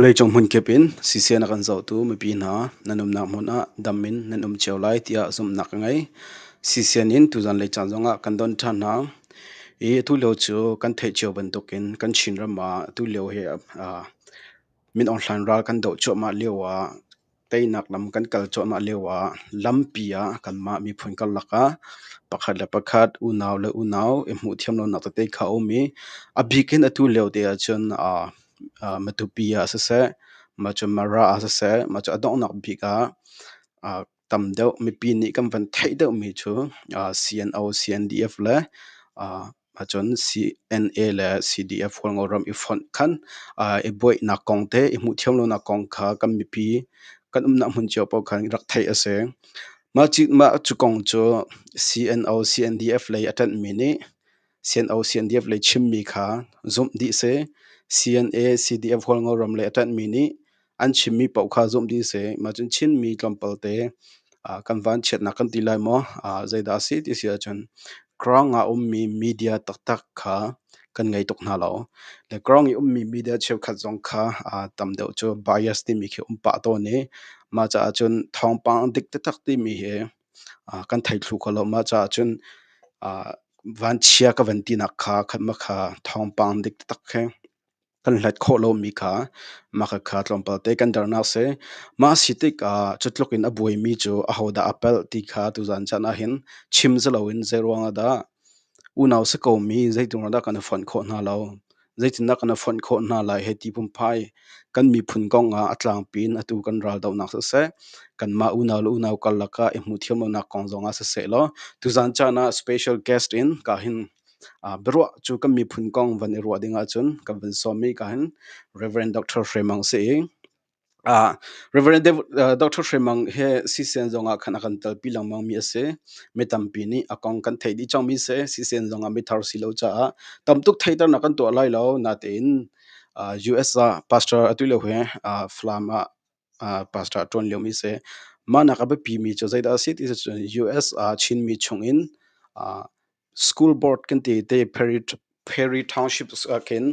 Vawleicung hmunkip in CCN a kan zohtu mipi hna nan umnak hmun ah dam in nan um cio lai tiah zumhnak ka ngei. CCN in tuzan lei caan zongah kan don ṭhan hna. I atu lio cu kan theih cio bantukin kan Chinram ah atu lio hi Min Aung Hlaing ral kan doh cuahmah lio ah teinak lam kan kal cuahmah lio ah lampi ah kanmah miphun karlak ah pakhat le pakhat, unau le unau i hmuh thiam lonak tete kha a um i a bik in atu lio te ahcun Matupi ah siseh, mah cu Mara ah siseh, mah cu a donghnak bik ah tam deuh mipi nih kan van theih deuhmi cu CNO, CNDF le ahcun CNA le CDF Hualngo ram i fonh khan i buaihnak kong te i hmuh thiam lonak kong kha kan mipi kan umnak hmun cio paoh khan rak theih a si. Mah cu kong cu CNO, CNDF lei a ṭanhmi nih CNO, CNDF lei chimmi kha zumh dih si. CNA, CDF Hualngo ram lei a ṭanhmi nih an chimmi paoh kha zumh dih si. Mah cun Chinmi tlawmpal te kan vanchiatnak kan ti lai maw zeidah a si ti si ahcun ground ah ummi media taktak kha kan ngei tuk hna lo. Le ground i ummi media cheukhat zong kha tam deuh cu bias timi khi um pah tawn i mah caah cun thawngpang dik taktak timi hi kan thei thlu kho lo. Mah caah cun vanchia ka van tinak kha khat ma kha thawngpang dik taktak khi kan hlat khawh lomi kha mah kha tlawmpal te kan dernak si. Mah si tikah cu tluk in a buaimi cu ahodah a palh ti kha tuzan caan ahhin chim si loin zeiruang ah dah unau si komi zeitin dah kan i fonh khawh hna lo, zeitindah kan i fonh khawh hna lai hei ti phunphai kan miphun kong ah a tlangpi in atu kan raldohnak siseh, kanmah unau le unau karlak ah i hmuhthiam lonak kong zong ah siseh law tuzan caan ah special guest in ka hin Biaruah cu kan miphun kong van i ruah ding ahcun kan van sawmmi ka hin Reverend Dr. Hre Mang si i Reverend Dr. Hre Mang he CCN zong ah khan a kan telpi lengmang mi a si. Mi tampi nih a kong kan theih dih cangmi si. CCN zong ah mithar si lo caah tam tuk theihternak kan tuah lai lo. Natein US ah pastor atu lio hi Falam ah pastor a ṭuan liomi si. Mah nak a biapimi cu zeidah a si ti cun US ah Chinmi chungin School board kan ti te Perry Township ah khin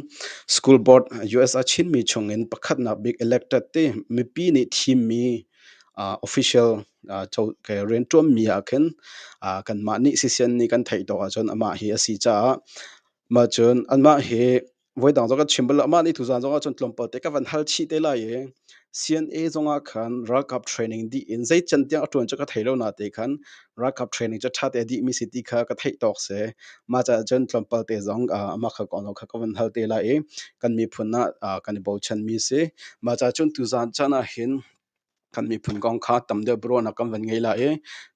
school board US a Chinmi chungin pakhatnak bik elected ti mipi nih thimmi official rianṭuanmi ah khin kanmah nih sisian nih kan theih tawk ahcun amah hi a si caah mah cun anmah hi Voidang zong kan chim bal lo. Amah nih tuzaan zong ahcun tlawmpal te ka van hal chih te lai i CNA zong ah khan ralkap training dih in zei can tiang a ṭuan cu ka thei lo na te khan ralkap training cu ṭha te a dihmi si ti kha ka theih tawk si. Mah caah cun tlawmpal te zong amah kha kong kha ka van hal te lai i kan miphun ah kan i bochanmi si. Mah caah cun tuzaan caan ah hin kan miphun kong kha tam deuh biaruahnak kan van ngei lai i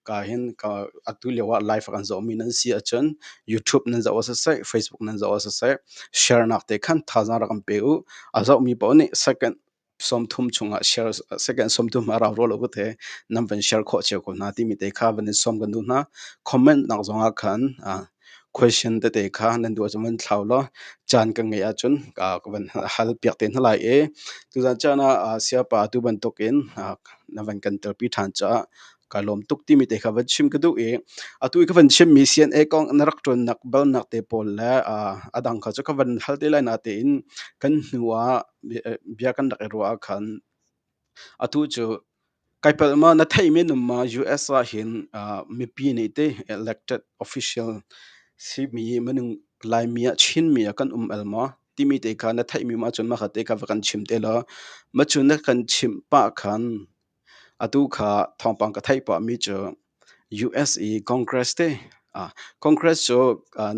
ka hin ka atu lio ah live kan zohmi nan si ahcun YouTube nan zoh ah siseh, Facebook nan zoh ah siseh, share nak te khan thazaang rak kan pe u. A zohmi paoh nih second 30 chungah share second 30 a rau rua lo te nan van share khawh cio ko hna timi te kha van in sawm kan duh hna. Comment nak zong ah khan question tete kha nan duh ahcun van thlau law caan kan ngeih ahcun ka van hal piak te hna lai i tuzan caan ah siapa tu bantukin na van kan telpi ṭhan caah ka lawm tuk timi te kha van chim ka duh i atu i ka van chimmi CNA kong na rak ṭuannak balnak te pawl le a dang kha cu ka van hal te lai natein kan hnu ah bia kan rak i ruah ah khan atu cu kai palh ma na theihmi num ma US ah hin mipi nih te elected official simi minung Laimi ah Chinmi ah kan um el maw timi te kha na theihmi ma cun mah kha te kha va kan chim te law ma cu na kan chimh pah khan atu kha thawngpang ka theih pah mi cu US i Congress te Congress cu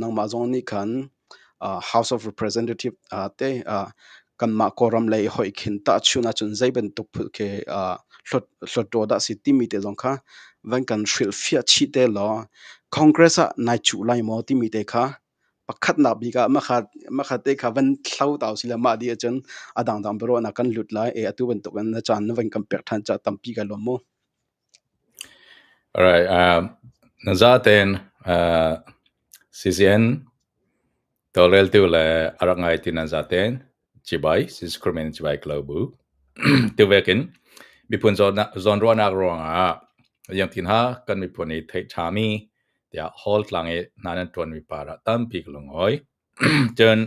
nangmah zong nih khan House of Representative te kanmah Kawlram lei hoih khin tahchunh ahcun zei bantuk phun khi hlawttaw dah a si timi te zong kha van kan hrilhfiah chih te law Congress ah nai cuh lai maw timi te kha pakhatnak bik ah mahkha te kha van thlo ta usih law mah dih ahcun a dangdang biaruahnak kan lut lai i atu bantukin na caan na van kan pek ṭhan caah tampi kai lawm mu. Alright, na zaten CCN tawlreltu le a rak ngaitu nan zaten cibai Siskurmen cibai klo bu. Tuvekin miphun zawnruahnak ruangah yangtin ha kan miphun i theih ṭhami tiah hall tlang i hna nan ṭuanmi para tampi ka lungoi. Cun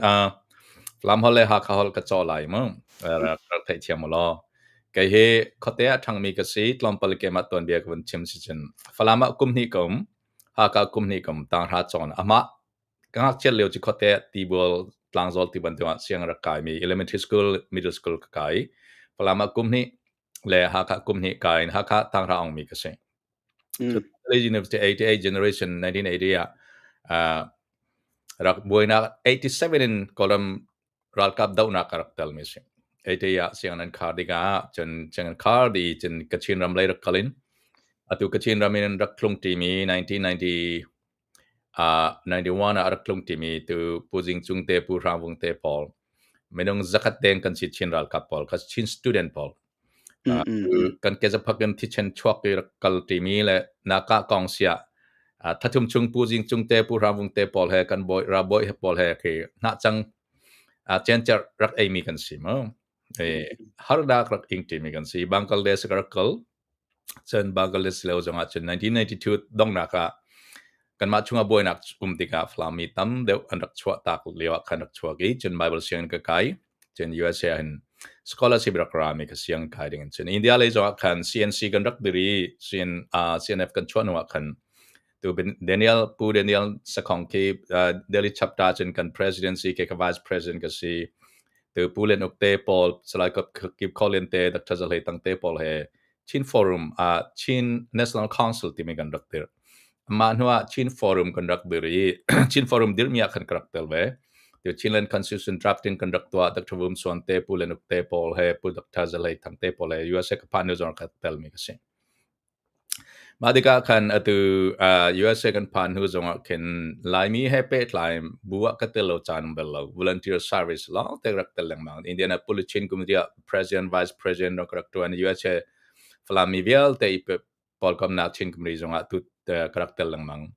Falam holh le Hakha holh ka caw lai mu. Rak rak theihthiam u law. Kei hi khuate ah ṭhangmi ka si. Tlawmpal keimah tuanbia ka vun chim si cun Falam ah kum hnih ka um. Haka kum hnih ka um. Tanghra cawn. Amah ka ngakchiat lio cu khuate tibual tlangzawl ti bantuk ah siang rak kaimi elementary school, middle school ka kai. Falam ah kum hnih le Hakha kum hnih kai in Hakha tanghra ongmi ka si. So College University 88 generation 1980 ah rak buainak 87 in Kawlram ralkap dohnak a rak telmi si. 80 ah sianginn an khar tikah cun sianginn khar dih cun Kachin ram lei rak kal in atu Kachin ram in rak tlung ṭimi 1990 91 ah a rak tlung ṭimi tu Pu Zing Cung te Pu Hrang Vung te pawl minung zakhat deng kan si Chin ralkap pawl kha Chin student pawl kan kezaphak in thichen chuak i rak kal ṭimi le naka kong siah thathum chung Pu Zing Cung te Pu Hrang Vung te pawl he kan bawi rabawi he pawl he khi hnahcang cencer rak eimi kan si mu. Harnak rak ing ṭimi kan si. Bangladesh ka rak kal. Cun Bangladesh lio zongah cun 1992 donghnak ah kanmah chungah buainak um tikah Falam mi tam deuh an rak chuah tak lio ah khan rak chuak i cun Bible sianginn ka kai. Cun USA ah hin scholarship rak rami ka sianginn kai ding in cun India lei zongah khan CNC kan rak dir i CN, CNF kan chuah hnu ah khan tu Daniel Pu Daniel Sakhong khi Delhi chapter cun kan presidency ke ka vice president ka si. Tu Pu Lian Uk te pawl, Salai Kip Khaw Lian te, Dr. Za Hlei Tang te pawl he Chin Forum ah Chin National Council timi kan rak dirh. Mah hnu ah Chin Forum kan rak dir i Chin Forum dirhmi ah khan ka rak tel ve. Tu Chinland Constitution drafting kan rak tuah Dr. Vum Suan te, Pu Lian Uk te pawl he, Pu Dr. Za Hlei Thang te pawl he USA ka phan hnu zong ka telmi ka si. Mah tikah khan atu USA kan phan hnu zongah khin Laimi he pehtlai bu ah ka tel lo caan um bal lo. Volunteer service lawng te rak tel lengmang. Indianapolis Chin Committee ah President, Vice President rak rak ṭuan. USA Falam mi vialte i pawlkomnak Chin Committee zongah tu ka rak tel lengmang.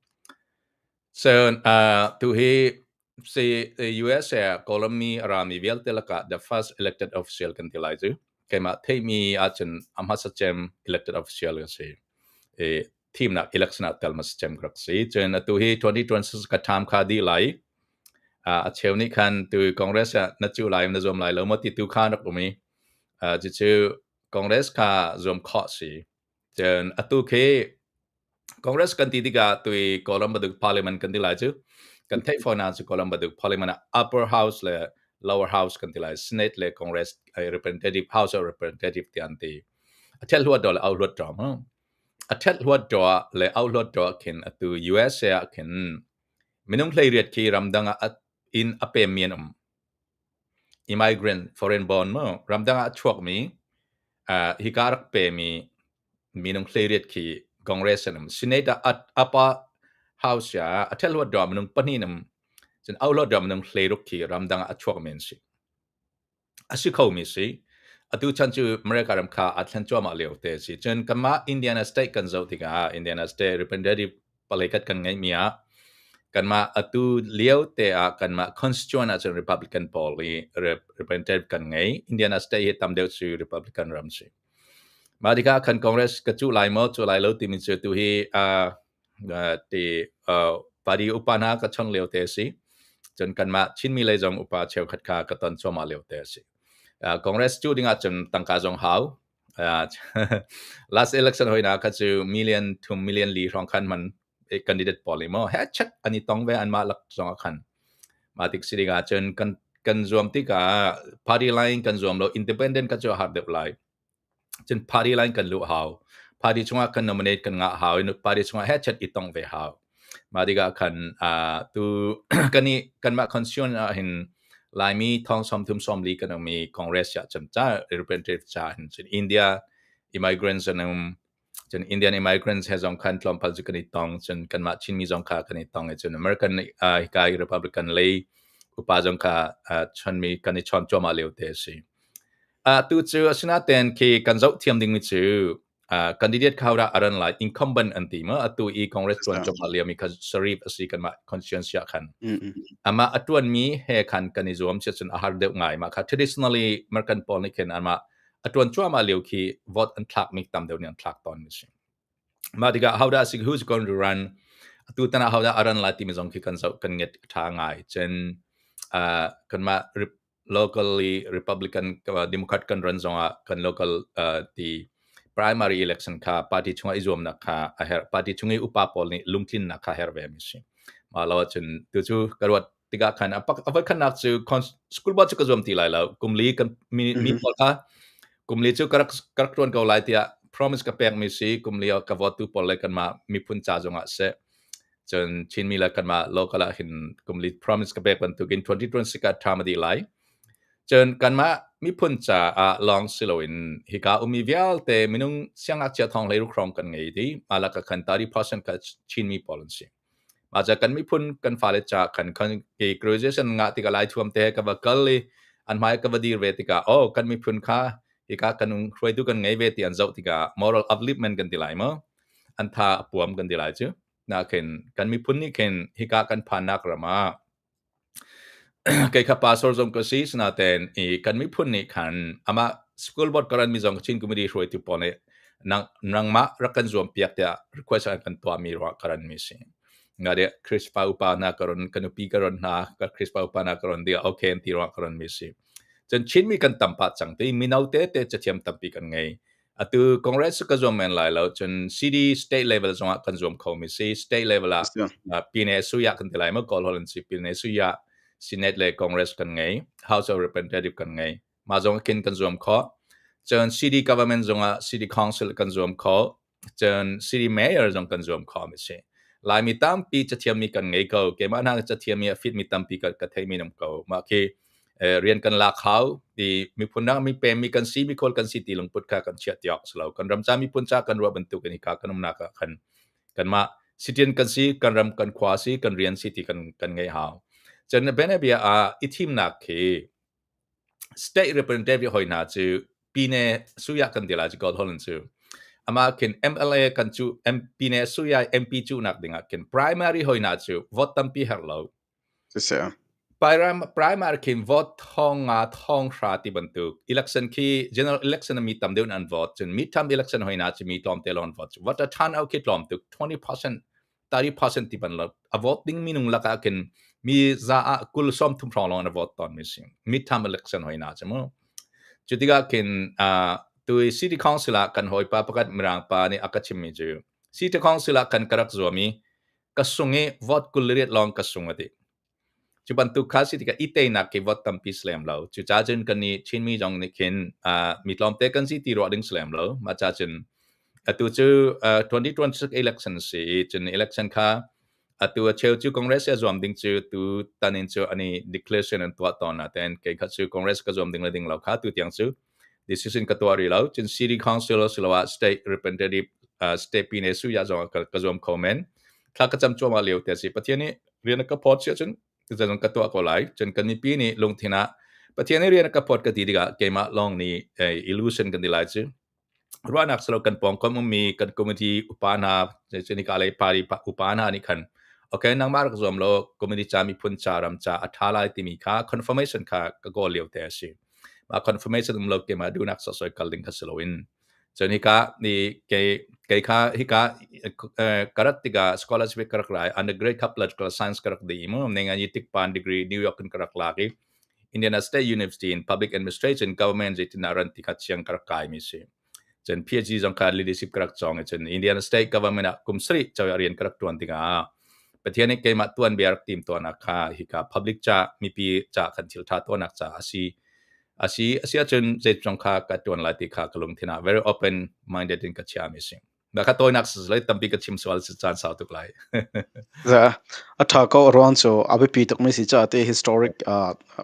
Cun tuhi si USA ah Kawlrammi a rami vialte lakah the first elected official kan ti lai cu. Keimah theihmi ahcun a hmasa cem elected official ka si. I thimnak election ah tel hmasa cem ka rak si. Cun atu hi 2026 ka term kha dih lai. A cheu nih khan tu Congress ah na cuh lai na zuam lai lo maw ti tu kha rak um i cucu Congress kha zuam khawh si. Cun atu khi Congress kan ti tikah tui Kawlram bantuk parliament kan ti lai cu. Kan theih fawn ah cu Kawlram bantuk parliament ah upper house le lower house kan ti lai. Senate le Congress representative House of Representative ti an ti. A ṭhet hluat le au hluat ṭawm. A ṭhet hluat le au hluat ṭaw khin atu USA ah khin minung 18 khi ramdang ah in a pemmi an um. Immigrant foreign born mu ramdang ah a chuakmi hika rak pemi minung 18 khi Congress an um. Senate ah upper house ah a ṭhelhuat dawh minung pahnih um. Cun auhluat dawh minung 16 khi ramdang ah a chuakmi an si. A si khomi si. Atu chan cu America ram kha aa thlen cuahmah lio te a si. Cun kanmah Indiana State kan zoh tikah Indiana State Representative palekat kan ngeihmi ah kanmah atu lio te ah kanmah constituent ahcun Republican pawl i representative kan ngei. Indiana State hi tam deuh cu Republican ram si. Mah tikah khan Congress ka cuh lai maw cuh lai lo timi cu tu hi ti party upa hna ka chon lio te a si. Cun kanmah Chinmi lei zong upa cheukhat kha ka ton cuahmah lio te a si. Congress cuh ding ahcun tangka zong hau. Last election hoi na kha cu million thum million li hrawng khan man candidate pawl nih maw he chat an i tong ve anmah lak zong ah khan. Mah tik si ding ahcun kan zuam tikah party line kan zuam lo independent kan cu a har deuh lai. Cun party line kan luh hau. Party chungah kan nominate kan ngah hau i party chungah he chat i tong ve hau. Mah tikah khan tu kan i kanmah constitution ah hin Laimi thong 30 40 kan um i Congress ah cun ca representative ca hin cun India immigrants an um cun Indian immigrants he zong khan tlawmpal cu kan i tong cun kanmah Chinmi zong kha kan i tong i cun American hika i Republican lei upa zong kha chonmi kan i chawn cuahmah lio te a si. Tu cu asinain khi kan zoh thiam dingmi cu candidate kha dah a ran lai incumbent an ti ma atu i Congress tuan cuahmah liomi kha Sharif a si kanmah constituency ah khan. Amah a tuanmi he khan kan i zuam si cun a har deuh ngai mah kha traditionally American pawl nih khin amah a tuan cuahmah lio khi vote an thlakmi tam deuh nih an thlak tawn mi si. Mah tikah hodah si who's going to run atu tan ah hodah a run lai timi zong khi kan zoh kan nget tha ngai. Cun kanmah Locally Republican Democrat kan ran zongah kan local ti primary election kha party chungah i zuamnak kha a herh. Party chung i upa pawl nih lungtlinnak kha herh ve mi si. Mah lo ahcun tu cu ka ruat tikah khan a voi khatnak cu school board cu ka zuam ti lai lo. Kum li kan mi pawl kha kum li cu ka rak ṭuan ko lai tiah promise ka pek mi si. Kum li ka vote tu pawl le kanmah miphun ca zongah seh, cun Chinmi le kanmah local ah hin kum li promise ka pek bantukin 2026 ah term a dih lai. Cun kanmah miphun caah lawng si loin hika ummi vialte minung siangngakchia thong 16 hrawng kan ngei ti mah lak ah khan 30% kha Chinmi pawl an si. Mah ca kan miphun kan fale ca kan kan graduation ngah tikah Lai thuam te ka va kal i an hmai ka va dir ve tikah, oh, kan miphun kha hika kan hruaitu kan ngei ve ti an zoh tikah moral upliftment kan ti lai maw, an tha a puam kan ti lai cu. Na khin kan miphun nih khin hika kan phannak ram ah kei kha pastor zong ka si, sinaten i kan miphun nih khan amah school board karan mi zong Chin committee hruaitu pawl nih nang nangmah rak kan zuam piak tiah request an kan tuah mi ruah karan mi si nga de Chrispa upa na karon kan upi karon na ka Chrispa upa na karon dia okay an ti ruah karon mi si. Cun Chinmi kan tam pah cang ti mino te te cathiam tampi kan ngei. Atu Congress ka zuam men lai lo, cun CD state level zongah kan zuam kho mi si. State level ah Pine Suya kan ti lai maw, Kawl holh an si, Pine Suya Senate le Congress kan ngei, House of Representative kan ngei, mah zong khin kan zuam kho. Cun city government zongah city council kan zuam kho, cun city mayor zong kan zuam kho mi si. Laimi tampi cathiammi kan ngei ko. Keimah hna cathiammi a fit mi tampi ka theimi nam ko. Mah khi rian kan lak hau ti miphun dang mi pem mi kan si, mi khawl kan si ti lungput kha kan chiah ti awk si lo. Kan ram ca, miphun ca kan ruah bantuk in hika kan umnak ah khan kanmah citizen kan si, kan ram kan khua si, kan rian si ti kan ngei hau. Cun bianabia ah i thimnak khi state representative hoi hna cu pine suya kan ti lai cu, Kawl holh in cu ama khin MLA kan cu pine suya MP cu nak dingah khin primary hoi hna cu vote tampi herh lo. Siseh. Primary khin vote 5,000 1,000 ti bantuk election khi general election mi tam deuh in an vote, cun midterm election hoi na cu mi tlawmte lawng an vote. Vote a turn out khi tlawm tuk, 20% 30% ti ban lo. A vote ding minung lakah khin mi za ah 20 30 hrawng lawng an vote tawn mi si midterm election hoi na cu mu. Cu tikah khin tu city council ah kan hawipa pakhat Mirang pa nih a ka chimmi cu city council ah kan ka rak zuam i ka sung i vote 28 lawng ka sung a ti. Cu bantuk kha si tikah i teinak khi vote tampi si lem lo. Cucaah cun kan nih Chinmi zong nih khin mi tlawmte kan si ti ruah ding si lem lo. Mah ca cun atu cu 2026 election si i cun election kha atu a cheu cu Congress a zuam ding cu tu tan in cu ani declaration an tuah tawn nain kei kha cu Congress ka zuam ding le ding lo kha tu tiang cu decision ka tuah rih lo. Cun city council asiloah state representative, state pine suya zong ka zuam kho men. Thla ka cam cuahmah lio te si. Pathian nih rian a ka phawt si ahcun zong ka tuah ko lai. Cun kan mipi nih lungthin ah Pathian nih rian a ka phawt ka ti tikah keimah lawng nih illusion kan ti lai cu. Ruahnak silo, kan pawngkam ummi kan committee upa hna, cunika lei party upa hna nih khan okay, nangmah rak zuam law committee ca, miphun ca, ram ca a ṭha lai timi kha confirmation kha ka kawl lio te a si. Mah confirmation um lo keimah duhnak sawsoi kal ding kha si loin cun hika ni kei kha hika ka rat tikah scholarship ka rak lai, undergrad kha political science ka rak di mu nenga yi tikpan degree New York in ka rak lak i Indiana State University in public administration government zeitin ran ti kha chiang ka rak kai mi si. Cun PhD zong kha leadership ka rak cawng i cun Indiana State government ah kum 7 cawih rian ka rak tuan tikah Pathian nih keimah tuan bia rak tim tuanak kha hika public ca, mipi ca kan thil tha tuanak ca asi asi asi ahcun zeizong kha ka tuan lai ti kha ka lungthin ah very open minded in ka chia mi si. Da kha tawinak si tampi ka chim sual si caan sau tuk lai. Za a tha ko. Ruang cu a biapi tuk mi si ca te historic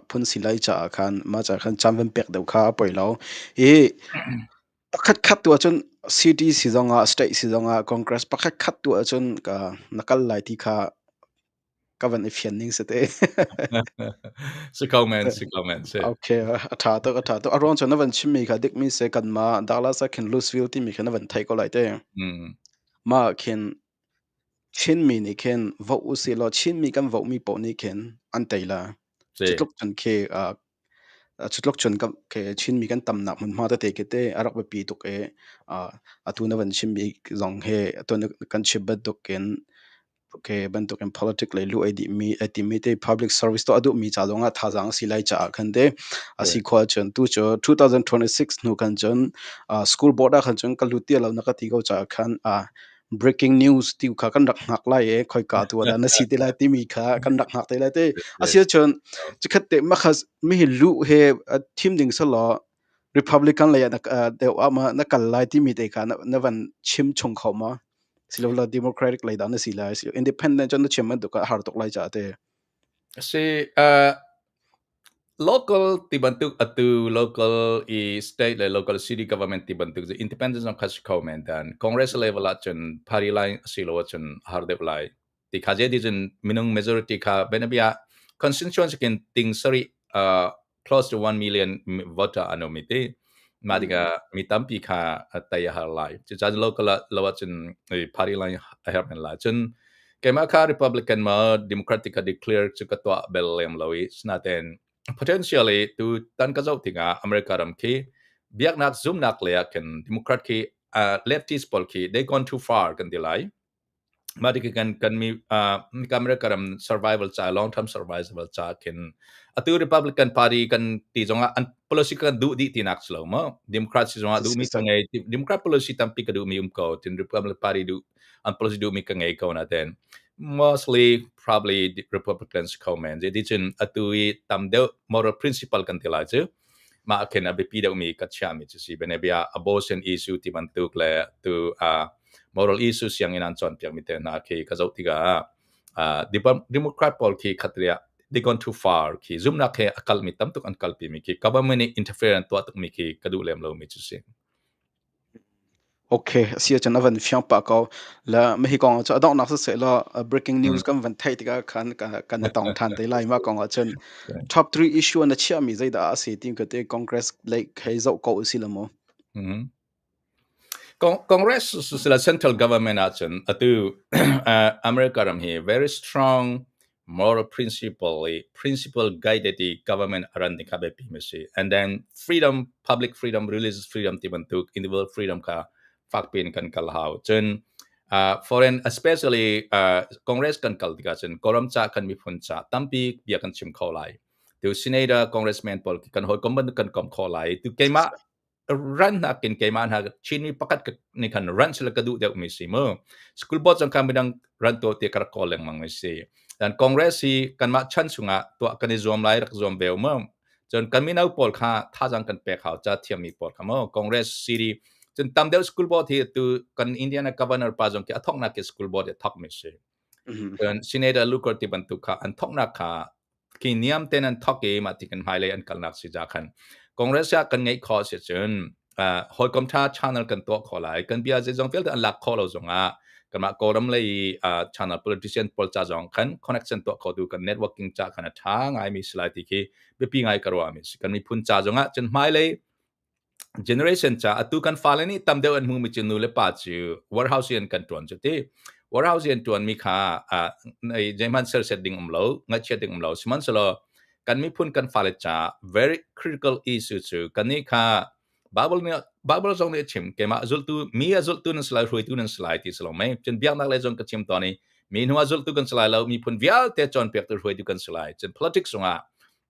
phun si lai ca khan ma ca khan cam van pek deuh kha a poi lo i pakhat khat tu ahcun city si zongah, state si zongah, congress pakhat khat tu ahcun ka na kal lai ti kha ka van i fian ning si te. Si ko men, si ko men si. Okay, a tha tuk, a tha tuk. A ruang cu na van chimmi kha dik mi se kanmah Dallas ah khin Louisville timi kha na van theih ko lai te. Mah khin Chinmi nih khin vote usih law Chinmi kan vote mi paoh nih khin an tei la. Si. Cutluk cun khi cutluk cun khi Chinmi kan tamnak hmunhma tete khi te a rak biapi tuk i atu na van chimmi zong hi atu na kan chim bantukin. Okay, bantuk in politic lei lu ai dih mi ai tim mi te public service to a duh mi ca zong ah thazaang a si lai caah khan te a si khua cun tu cu 2026 hnu khan cun school board ah khan cun ka lut ti lo na ka ti ko caah khan breaking news ti kha kan rak hngak lai e khoika tu dah na si te lai timi kha kan rak hngak te lai te asia cun chikhat te makha mi hi lu he thim ding salo Republican lei ah na deuh ah ma na kal lai timi te kha na van chim chung kho ma silo Democratic lei dah na si lai independent cun na chim bantuk ah har tuk lai ca te. Si local ti bantuk atu local i state le local city government ti bantuk cu independent zong kha si kho men dan Congress level ah cun party line si lo ahcun har deuh lai ti kha je ti cun minung majority kha benabia constituency kin ting sari close to 1 million voter an um ti mah tikah mi tampi kha tai a har lai. Cucaah local lo ahcun party line a herh men lai. Cun keimah kha Republican ma Democratic ka declare cu ka tuah bel lem lo i sinaten potentially tu tan ka zoh tikah America ram khi biaknak zumnak le ah khin Democrat khi leftist pawl khi they gone too far kan ti lai. Mah tikhi kan mi America ram survival ca, long term survival ca khin atu Republican Party kan ti zongah an policy kan duh dih tinak si lo maw? Democrat si zongah duhmi ka ngei. Democrat policy tampi ka duhmi um ko. Tin Republican Party duh an policy duhmi ka ngei ko na ten. Mostly probably Republicans ko men. Jadi cun atu i tam deuh moral principle kan ti lai cu. Mah khin a biapi deuhmi ka chiahmi cu si. Bianabia abortion issue ti bantuk le tu moral issue sianginn an cawnpiakmi te hna khi ka zoh tikah Democrat pawl khi khatriah they gone too far khi zumnak he a kalmi tam tuk an kalpi mi khi government nih interfere an tuah tukmi khi ka duh lem lomi cu si. Okay, a si ahcun a van fiang pah ko. Le mahi kong ah cun a donghnak siseh law breaking news kan van theih tikah khan kan i tong ṭhan te lai. Mah kong ah cun top 3 issue na chiahmi zeidah a si ti ka te Congress lei hei zoh ko usih law mu. Congress sila central government ahcun atu America ram hi very strong moral principle i principle guided i government a ran ding kha biapi mi si. And then freedom, public freedom, religious freedom ti bantuk individual freedom kha fakpi in kan kal hau. Cun foreign, especially Congress kan kal tikah cun Kawlram ca, kan miphun ca tampi bia kan chim kho lai. Tu senator, congressman pawl kan hawikom bantuk kan kom kho lai. Tu keimah ran nakin keimah hna Chinmi pakhat nih khan ran sila ka duh deuh mi si mu. School board zong kha midang ran to ti ka rak kawl lengmang mi si. Dan Congress hi kanmah chan chungah tuah kan i zuam lai, rak zuam ve mu. Cun kan mino pawl kha thazang kan pek hau ca thiammi pawl kha mu Congress city. Cun tam deuh school board hi tu kan Indiana governor pa zong khi a thoknak ki school board i thok mi si. Cun Senator Luker ti bantuk kha an thoknak kha khi niam ten an thok i mah ti kan hmailei an kalnak si ja khan Congress ah kan ngeih khawh si cun hawikom tha channel kan tuah khawh lai. Kan bia zeizong vialte an lak khawh lo zongah kanmah Kawlram lei channel politician pawl ca zong khan connection tuah kho tu kan networking ca khan a tha ngai mi si lai ti khi biapi ngai ka ruah mi si. Kan miphun ca zongah cun hmailei generation ca atu kan fale nih tam deuh an hmumi cu nu le pa cu warehouse in kan tuan cu ti. Warehouse in tuan mi kha zeihmanh serset ding um lo, ngaihchiat ding um lo. Sihmanhsehlaw kan miphun kan fale ca very critical issue cu kan nih kha Bible nih, Bible zong nih a chim, keimah zultu mi a zultu nan si lai, hruaitu nan si lai ti si lo mei. Cun biaknak lei zong ka chim tawn i mi hnu ah zultu kan si lai lo, miphun vialte cawnpiaktu hruaitu kan si lai. Cun politics zongah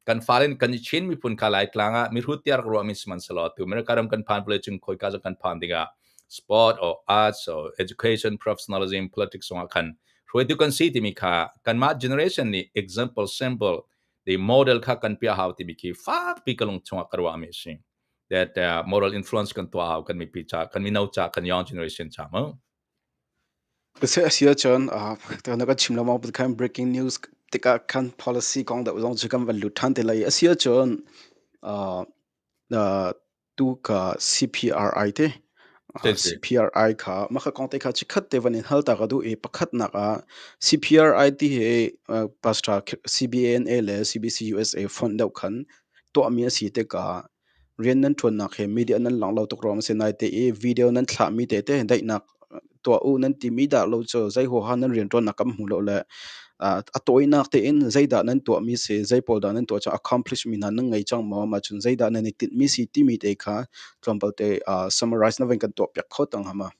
kan fale in kan Chin miphun kha Laitlang ah mihrut tiah rak ruahmi sihmanhsehlaw tu America ram kan phan, vawleicung khawika zong kan phan tikah sport or arts or education, professionalism, politics zongah khan hruaitu kan si timi kha kanmah generation nih example, symbol, the model kha kan piah hau timi khi fakpi ka lung chungah ka ruahmi a si, that moral influence kan tuah hau kan mipi ca, kan mino ca, kan young generation ca mu. Seh a si ahcun na kan chim lengmang khan breaking news tikah khan policy kong deuh zong cu kan van lut ṭhan te lai. A si ahcun tu ka CPRI te CPRI kha mah kha kong te kha chikkhat te van in hal ta ka duh i pakhatnak ah CPRI ti hi pastor CBNA le CBC USA font deuh khan tuahmi a si tikah rian nan ṭuannak he media nan lang lo tuk ruang a si. Naite i video nan thlahmi tete daihnak tuah u nan timi dah lo cu zei huaha nan rianṭuannak kan hmu lo le a tawinak tein zeidah nan tuahmi si, zei pawl dah nan tuah cang, accomplish mi hna nan ngei cang maw, mah cun zeidah nan i tinhmi si timi te kha tlawmpal te summarize na van kan tuah piak kho tang hama.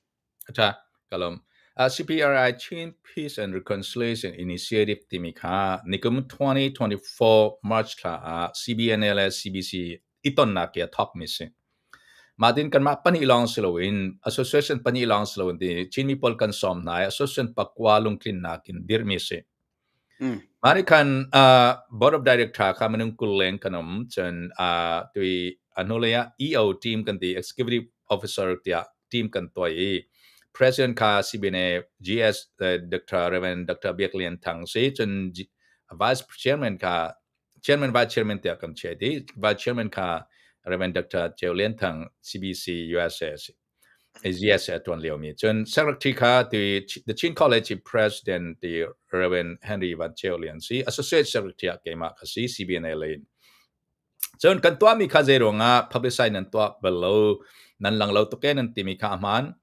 Ṭha, ka lawm. CPRI Chin Peace and Reconciliation Initiative timi kha nikum 2024 March thla ah CBNA le CBC i tonnak i a thawkmi si. Mah tin kanmah pahnih lawng si loin association pahnih lawng si loin ti Chinmi pawl kan sawm hna i association pakua lungtlinnak in dirhmi si. Mah nih khan board of director kha minung 20 leng kan um. Cun tui a hnulei ah EO team kan ti, executive officer tiah team kan tuah i president kha CBNA GS Dr. Reverend Dr. Biak Lian Thang si. Cun vice chairman kha chairman vice chairman tiah kan chiah i vice chairman kha Reverend Dr. Ceu Lian Thang CBC USA si. AGS a tuan liomi. Cun secretary kha ti the Chin College president ti Reverend Henry Van Cheu Lian si, associate secretary ah keimah ka si CBNA lei. Cun kan tuahmi kha zei ruangah publicize nan tuah bal lo, nan lang lo tuk e nan timi kha a hmaan.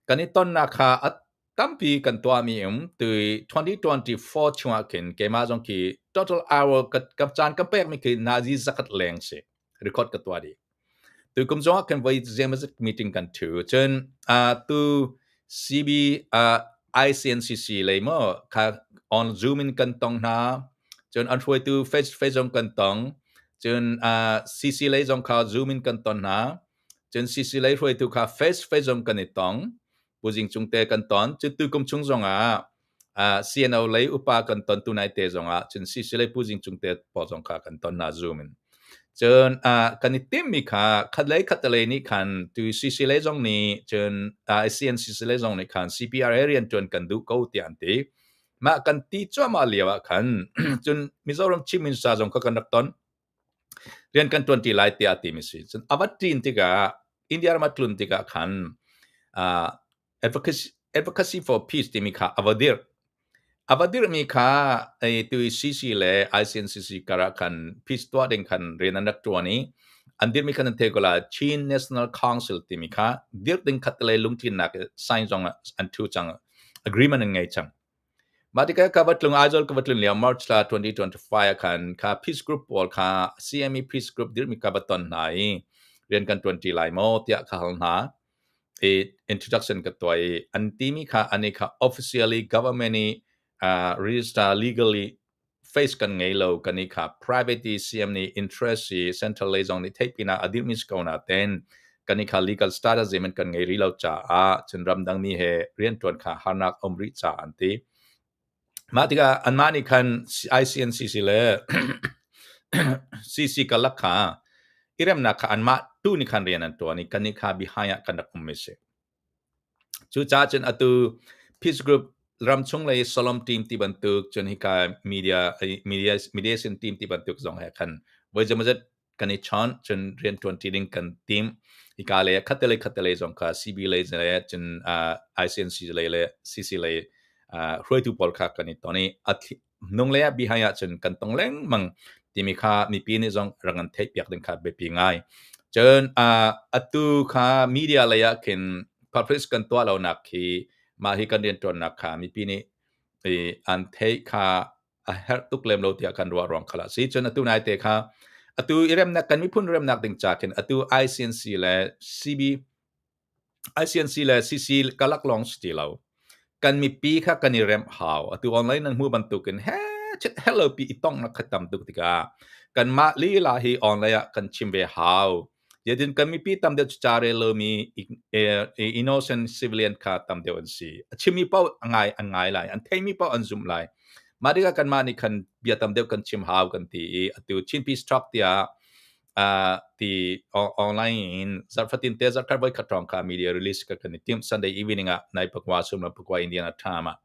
Kan i tonnak kha a tampi kan tuahmi um tui 2024 chungah khin keimah zong khi total hour ka, ka caan ka pekmi khi nazi zakat leng si record ka tuah dih. Tukum zongah kan voi zeimawzat meeting kan ṭhu. Cun tu CB ICNCC lei maw kha on Zoom in kan tong hna. Cun an hruaitu face to face zong kan tong. Cun CC lei zong kha Zoom in kan ton hna. Cun CC lei hruaitu kha face to face zong kan i tong. Pu Zing Cung te kan ton. Cun tukum chung zongah CNO lei upa kan ton tu nai te zongah cun CC lei Pu Zing Cung te pawl zong kha kan ton hna Zoom in. Cun kan i timmi kha khatlei khatlei nih khan tu CC lei zong nih cun CNCC lei zong nih khan CPRA rian ṭuan kan duh ko tiah an ti. Mah kan ti cuahmah lio ah khan cun Mizoram Chief Minister zong kha kan rak ton. Rian kan ṭuanṭi lai tiah a timi si. Cun a va ṭin tikah India ram a tlun tikah khan advocacy, advocacy for peace timi kha a va dirh. A va dirhmi kha tu CC le ICNCC karah khan peace tuah ding khan rian an rak ṭuan i an dirhmi khan an thei ko la Chin National Council timi kha dirh ding khat le lungtlinnak sign zong an thu cang agreement an ngei cang. Mah tikah ka va tlung Aizawl ka va tlun lio March thla 2025 ah khan kha peace group pawl kha CME peace group dirhmi ka va ton hna i rian kan ṭuanṭi lai maw tiah ka hal hna. I introduction ka tuah i an timi kha ani kha officially government i register legally face kan ngei lo kan i kha private i CM nih interest i central lei zong nih theihpinak a dirhmi si ko nain kan i kha legal status zeihmanh kan ngei rih lo caah cun ramdang mi he rianṭuan kha harnak a um rih caah an ti. Mah tikah anmah nih khan ICNCC le CC karlak kha i remnak kha anmah tu nih khan rian an ṭuan i kannih kha behind ah kan rak um mi si. Cucaah cun atu Peace Group ramchung lei Solom team ti bantuk cun hika media media mediation team ti bantuk zong he khan voi zeimawzat kan i chawnh cun rian ṭuanṭi ding kan tim. Hika lei ah khatte lei khatte lei zong kha CB lei le cun ICNC lei le CC lei hruaitu pawl kha kan i ton i a hnung lei ah behind ah cun kan tong lengmang timi kha mipi nih zong rak an theihpiak ding kha biapi ngai. Cun atu kha media lei ah khin publish kan tuah lonak khi mah hi kan rianṭuannak kha mipi nih an theih kha a herh tuk lem lo tiah kan ruah ruang kha si. Cun atu nai te kha atu i remnak kan miphun remnak ding ca khin atu ICNC le CB ICNC le CC kalak lawng si ti lo. Kan mipi kha kan i remh hau. Atu online nan hmuh bantukin he chet hello pi i tongnak kha tam tuk tikah kanmah lila hi online ah kan chim ve hau. Zeitin kan mipi tam deuh cu ca rel lomi innocent civilian kha tam deuh an si. A chimmi paoh a ngai an ngai lai. An theimi paoh an zumh lai. Mah tikah kanmah nih khan bia tam deuh kan chim hau kan ti i atu Chin Peace Talk tiah ti online in zarhfatin te zarhkhat voikhat hrawng kha media release ka kan i timh Sunday evening ah nai pakua sumlam pakua Indiana time ah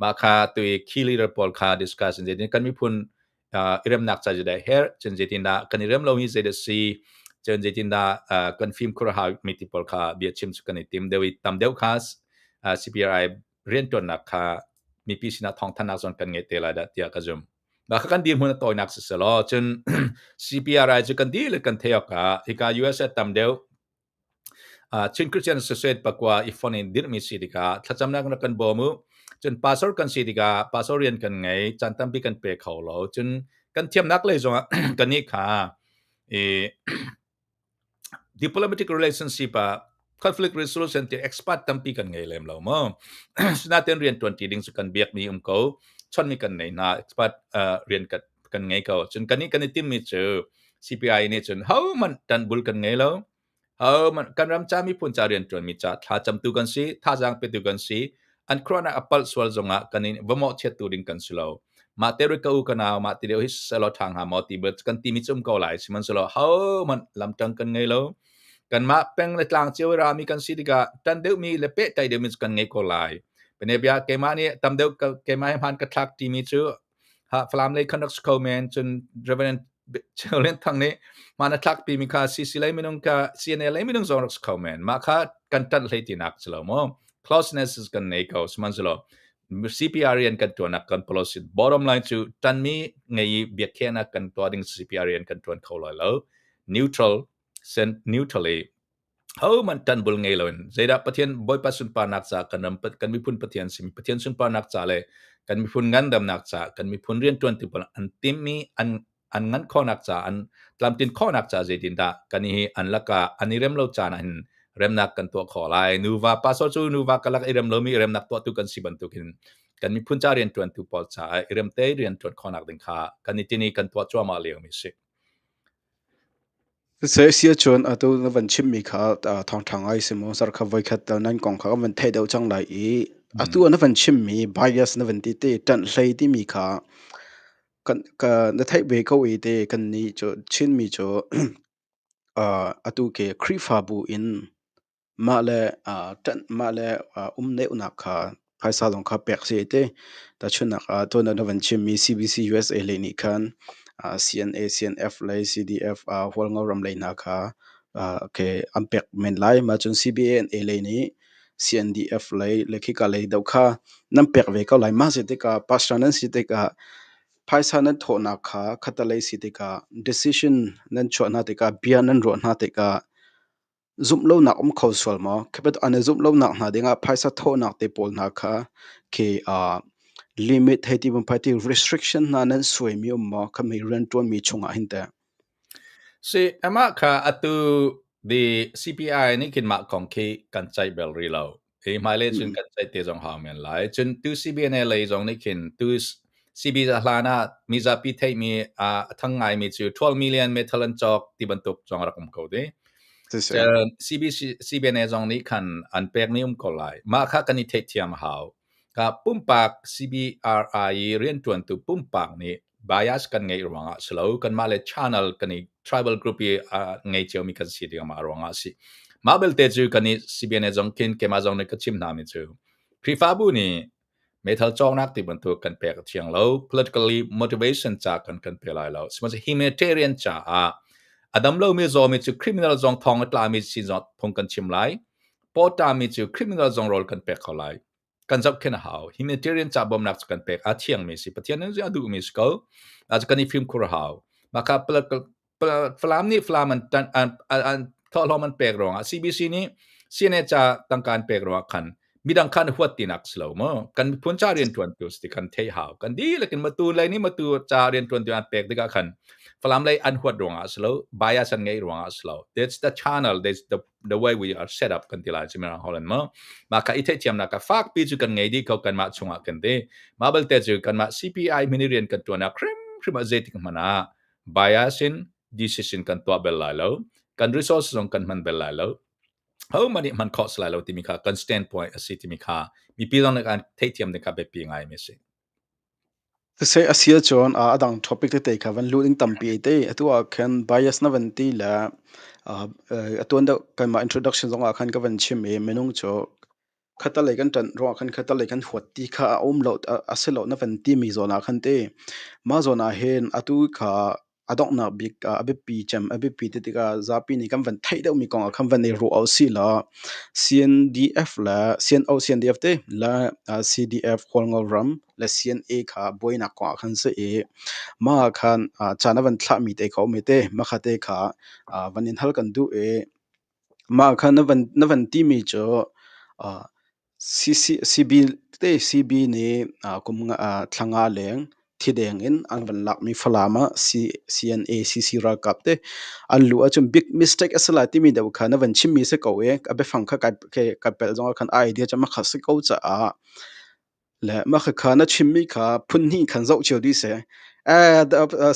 mah kha tu i key leader pawl kha discuss in zeitin kan miphun i remnak ca zeidah herh cun zeitindah kan i rem lo hi zeidah si cun zeitindah kan fimkhur hau mi ti pawl kha bia chim cu kan i tim deuh i tam deuh kha CPRI rianṭuannak kha mipi sinah thawngthanhnak zong kan ngei te lai dah tiah ka zumh. Mah kha kan dirhmun a tawinak si selaw cun CPRI cu kan dihlak kan theih awkah hika USA tam deuh Chin Christian Associate pakua i fon in dirhmi si tikah thlacamnak rak kan bawm u. Cun pastor kan si tikah pastor rian kan ngei, caan tampi kan pe kho lo. Cun kan thiamnak lei zongah kannih kha i diplomatic relationship ah Conflict resolution ti expert tampi kan ngei lem lo mu. Sinain rian tuan ti ding cu kan biak mi um ko. Chon mi kan nei hna expert rian kan ngei ko. Cun kan i kan i tim mi cu CPI nih cun ho man tan bul kan ngei lo. Ho man kan ram ca miphun ca rian tuan mi ca thla camtu kan si, thazaang petu kan si. An khuaruahnak a palh sual zongah kan in va mawhchiat tu ding kan si lo. Mah te ri ka u ka nau mah ti deuh hi selaw ṭha hnga maw ti bel kan ti mi cu um ko lai. Sihmanhsehlaw ho man lamṭang kan ngei lo. Kanmah peng le tlang cio i rami kan si tikah ṭan deuhmi le pehtlaih deuhmi cu kan ngei ko lai. Bianabia keimah nih tam deuh keimah he hmaan ka thlak ṭimi cu ha Falam lei khan rak si kho men cun Reverend Cheu Lian Thang nih hmaan a thlak pimi kha CC lei minung kha CNA lei minung zong rak si kho men. Mah kha kan ṭanh hlei tinak si lo maw? Closeness kan nei ko. Sihmanhsehlaw CPR rian kan ṭuanak kan policy bottom line cu ṭanmi ngei i biakhiahnak kan tuah ding CPR rian kan ṭuan kho lai lo. Neutral neutrally hohmanh ṭanbul ngei loin zeidah Pathian Bawipa sunparnak ca kan ram kan miphun Pathian simi Pathian sunparnak ca le kan miphun ngandamnak ca kan miphun rianṭuantu pawl an timmi an ngan khawhnak ca an tlamtlin khawhnak ca zeitindah kan hi an lakah an i rem lo caan ah hin remnak kan tuah khawh lai. Nuva pastor cu nuva kalak i rem lomi remnak tuahtu kan si bantukin kan miphun ca rianṭuantu pawl caah i remte rianṭuan khawhnak ding kha kan i tin i kan tuah cuahmah liomi a si. Siseh si ahcun atu na van chimmi kha thawngṭha ngai si mu. Zarhkhat voikhat tal nan kong kha kan van theih deuh cang lai i atu na van chimmi bias na van ti te ṭanh hlei timi kha kan ka na theih ve ko i te kannih cu Chinmi cu atu ke Khrihfabu in Mah le ṭanh mah le um neuhnak kha phaisa zong kha pek si te. Tahchunhnak ah tuan ah na van chimmi CBC USA lei nih khan CNA, CNF lei, CDF, Hualngo ram lei hna kha okay, an pek men lai. Mah cun CBNA lei nih CNDF lei le khika lei deuh kha nan pek ve ko lai. Mah si tikah pastor nan si tikah phaisa nan thawhnak kha khatalei si tikah decision nan chuah hna tikah bia nan ruah hna tikah Zumh lonak um kho sual maw? Khi bantuk an i zumh lonak hna dingah phaisa thawhnak te pawl hna kha khi limit hei ti bantuk ti restriction hna nan suaimi um maw? Kha mi rianṭuanmi chungah hin teh? Si, amah kha atu the CPI nih khin mah kong khi kan ceih bel rih lo. Hi hmailei cun kan ceih te zong hau men lai. Cun tu CBNA lei zong nih khin tu CB hlan ah mizapi theihmi a thang ngaimi cu 12 million metal an cawk ti bantuk zong a rak um ko dih. Cun CBC, CBNA zong nih khan an pekmi um ko lai. Mah kha kan i theihthiam a hau. Ka pumpak CBRI i rianṭuantu pumpak nih bias kan ngeih ruangah si lo, kanmah le channel kan i tribal group i a ngei ciomi kan si tikah mah ruangah a si. Mah belte cu kan i CBNA zong khin keimah zong nih ka chim hna mi cu Khrihfabu nih meithal cawknak ti bantuk kan pek a thiang lo, politically motivation ca kan kan pe lai lo. Sihmanhsehlaw humanitarian caah a dam lomi zawmi cu criminal zong thong a tlami sin zong phung kan chim lai. Pawṭami cu criminal zong rawl kan pek kho lai. Kan zohkhenh a hau. Humanitarian ca bawmnak cu kan pek a thiangmi si. Pathian nih a duhmi si ko. A cu kan i fimkhur a hau. Mah kha Falam nih Falam an tan an thawhlawm an pek ruangah CBC nih CNA ca tangka an pek ruangah khan midang khan huat tinak si lo mu. Kan miphun ca rianṭuantu si kan theih hau. Kan dihlak in matu lei nih matu ca rianṭuantu an pek tikah khan Falam lei an huat ruangah si lo, bias an ngeih ruangah si lo. That's the channel, that's the way we are set up kan ti lai cu mirang holh in mu. Mah kha i theihthiamnak kha fakpi cu kan ngei dih ko kanmah chungah kan ti. Mah belte cu kanmah CPI min i rian kan ṭuan ah hrimhrim ah zeitik hmanh ah bias in decision kan tuah bel lai lo. Kan resource zong kan hman bel lai lo. Hohmanh nih hman khawh si lai lo timi kha kan standpoint a si timi kha mipi zong nih an theihthiam ding kha biapi ngaimi a si. Siseh a si ahcun a dang topic tete kha van luh ding tampi te. Atu ah khan bias na van ti le a tuan deuh kanmah introduction zongah khan ka van chim i minung cu khatalei kan ṭanh ruangah khan khatalei kan huat ti kha a um lo a si lo na van timi zawn ah khan te mah zawn ah hin atu kha a donghnak bik a biapi cem a biapi ti tikah zapi nih kan van theih deuhmi kong ah khan van i ruah usih law CNDF le CNO CNDF te le CDF Hualngo ram le CNA kha buainak kong ah khan si i mah ah khan caan a van thlahmi te kha um i te mah kha te kha van in hal kan duh i mah kha na van timi cu CB te CB nih kum thla nga leng. Thideng in an van lakmi Falam ah CNA CC ralkap te an luh ahcun big mistake a si lai timi deuh kha na van chimmi si ko i a biafang kha kai pelh zong ah khan a idea cu makha si ko caah le mah khakha na chimmi kha phun hnih khan zoh cio dih seh.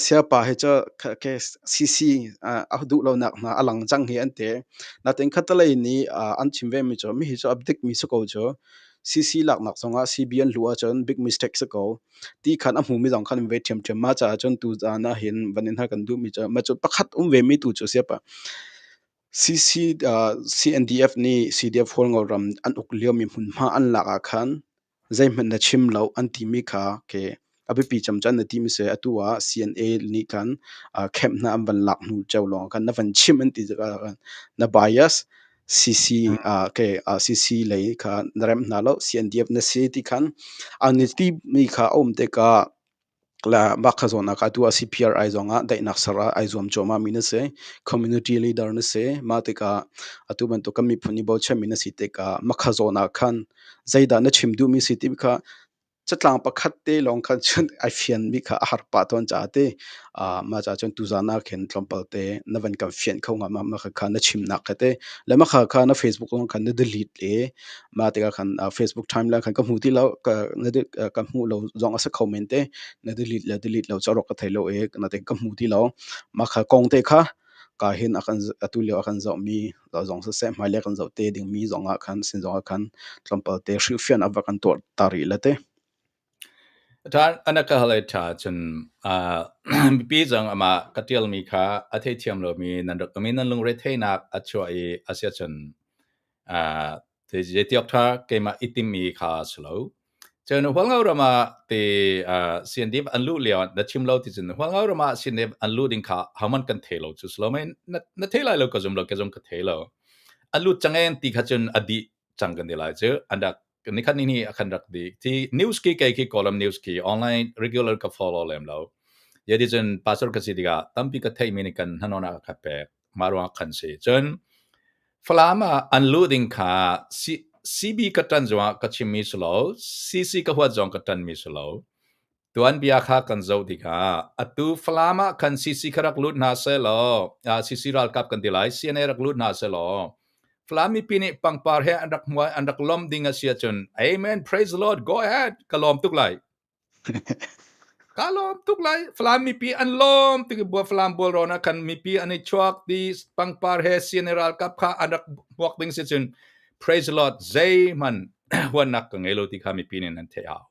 Siapa hi cu CC a duh lonak hna a lang cang hi an ti. Natin khatalei nih an chim vemi cu mihi cu a dikmi si ko cu. CC laknak zongah CB an hluh ahcun big mistake si ko. Ti khan a hmumi zong khan an ve ṭhiamṭhiam. Mah caah cun tuzaan ah hin van in hal kan duhmi cu mah cu pakhat um vemi tu cu siapa CC CNDF nih CDF Hualngo ram an uk liomi hmunhma an lak ah khan zeihmanh na chim lo an timi kha ke a biapi camcan na timi si. Atu ah CNA nih khan camp hna an van lak hnu ceu lawng khan na van chim an ti tikah khan na bias CC ke CC lei kha na remh hna lo, CNDF na si ti khan an i timi kha a um tikah la mah kha zawn ah atu ah CPRI zong ah daihnak ser ah ai zuam cuahmah mi na si, community leader na si. Mah tikah atu bantuk kan miphun i bochanmi na si tikah mah kha zawn ah khan zeidah na chim duhmi si ti kha catlang pakhat te lawng khan cun ai fianmi kha a har pah tawn caah ti mah caah cun tuzaan ah khin tlawmpal te na van kan fianh kho hnga ma? Mah kha na chimnak kha te le mah kha kha na Facebook zong khan na delete le mah tikah khan Facebook timeline khan ka hmu ti lo, ka na ka hmuh lo zong a si kho men te. Na delete le delete lo cu rawk ka thei lo i na te ka hmu ti lo. Mah kha kong te kha ka hin a kan atu lio a kan zohmi zong siseh, hmailei a kan zoh te dingmi zong ah khan sin zong ah khan tlawmpal te hrilhfianh a va kan tuah ta rih la te. Ṭhan ana ka hal ai ṭha cun mipi zong amah ka ṭialmi kha a theithiam lomi nan rak um i nan lungre theihnak a chuah i a si ahcun zeitiawk ṭha keimah i timmi kha a si lo. Cun Hualngo ram ah ti CNDF an luh lio na chim lo ti cun Hualngo ram ah CNDF an luh ding kha hohmanh kan thei lo cu si lo mei? Na thei lai lo ka zum lo, ka zong ka thei lo. An lut cang en ti kha cun a dih cang kan ti lai cu. An rak nikhat ni ni a kan rak dih. Ti news ki kei khi Kawlam news ki online regular ka follow lem lo. Yadi cun pastor ka si tikah tampi ka theihmi nih kan hnanon ah ka pek. Mah ruangah khan si. Cun Falam ah an luh ding kha CB ka ṭan zongah ka chimmi si lo, CC ka huat zong ka ṭanmi si lo. Tuanbia kha kan zoh tikah atu Falam ah khan CC kha rak lut hna sehlaw, CC ralkap kan ti lai, CNA rak lut hna sehlaw, Falam mipi nih pangpar he an rak hmuai, an rak lawmh ding a si ahcun, Amen, praise the Lord, go ahead, ka lawm tuk lai. Ka lawm tuk lai. Falam mipi an lawm tuk i Falam bualrawn ah khan mipi an i chuak ti pangpar he CNA ralkap kha an rak hmuak ding si cun, praise the Lord, zeihmanh huatnak ka ngei lo ti kha mipi nih nan theih hau.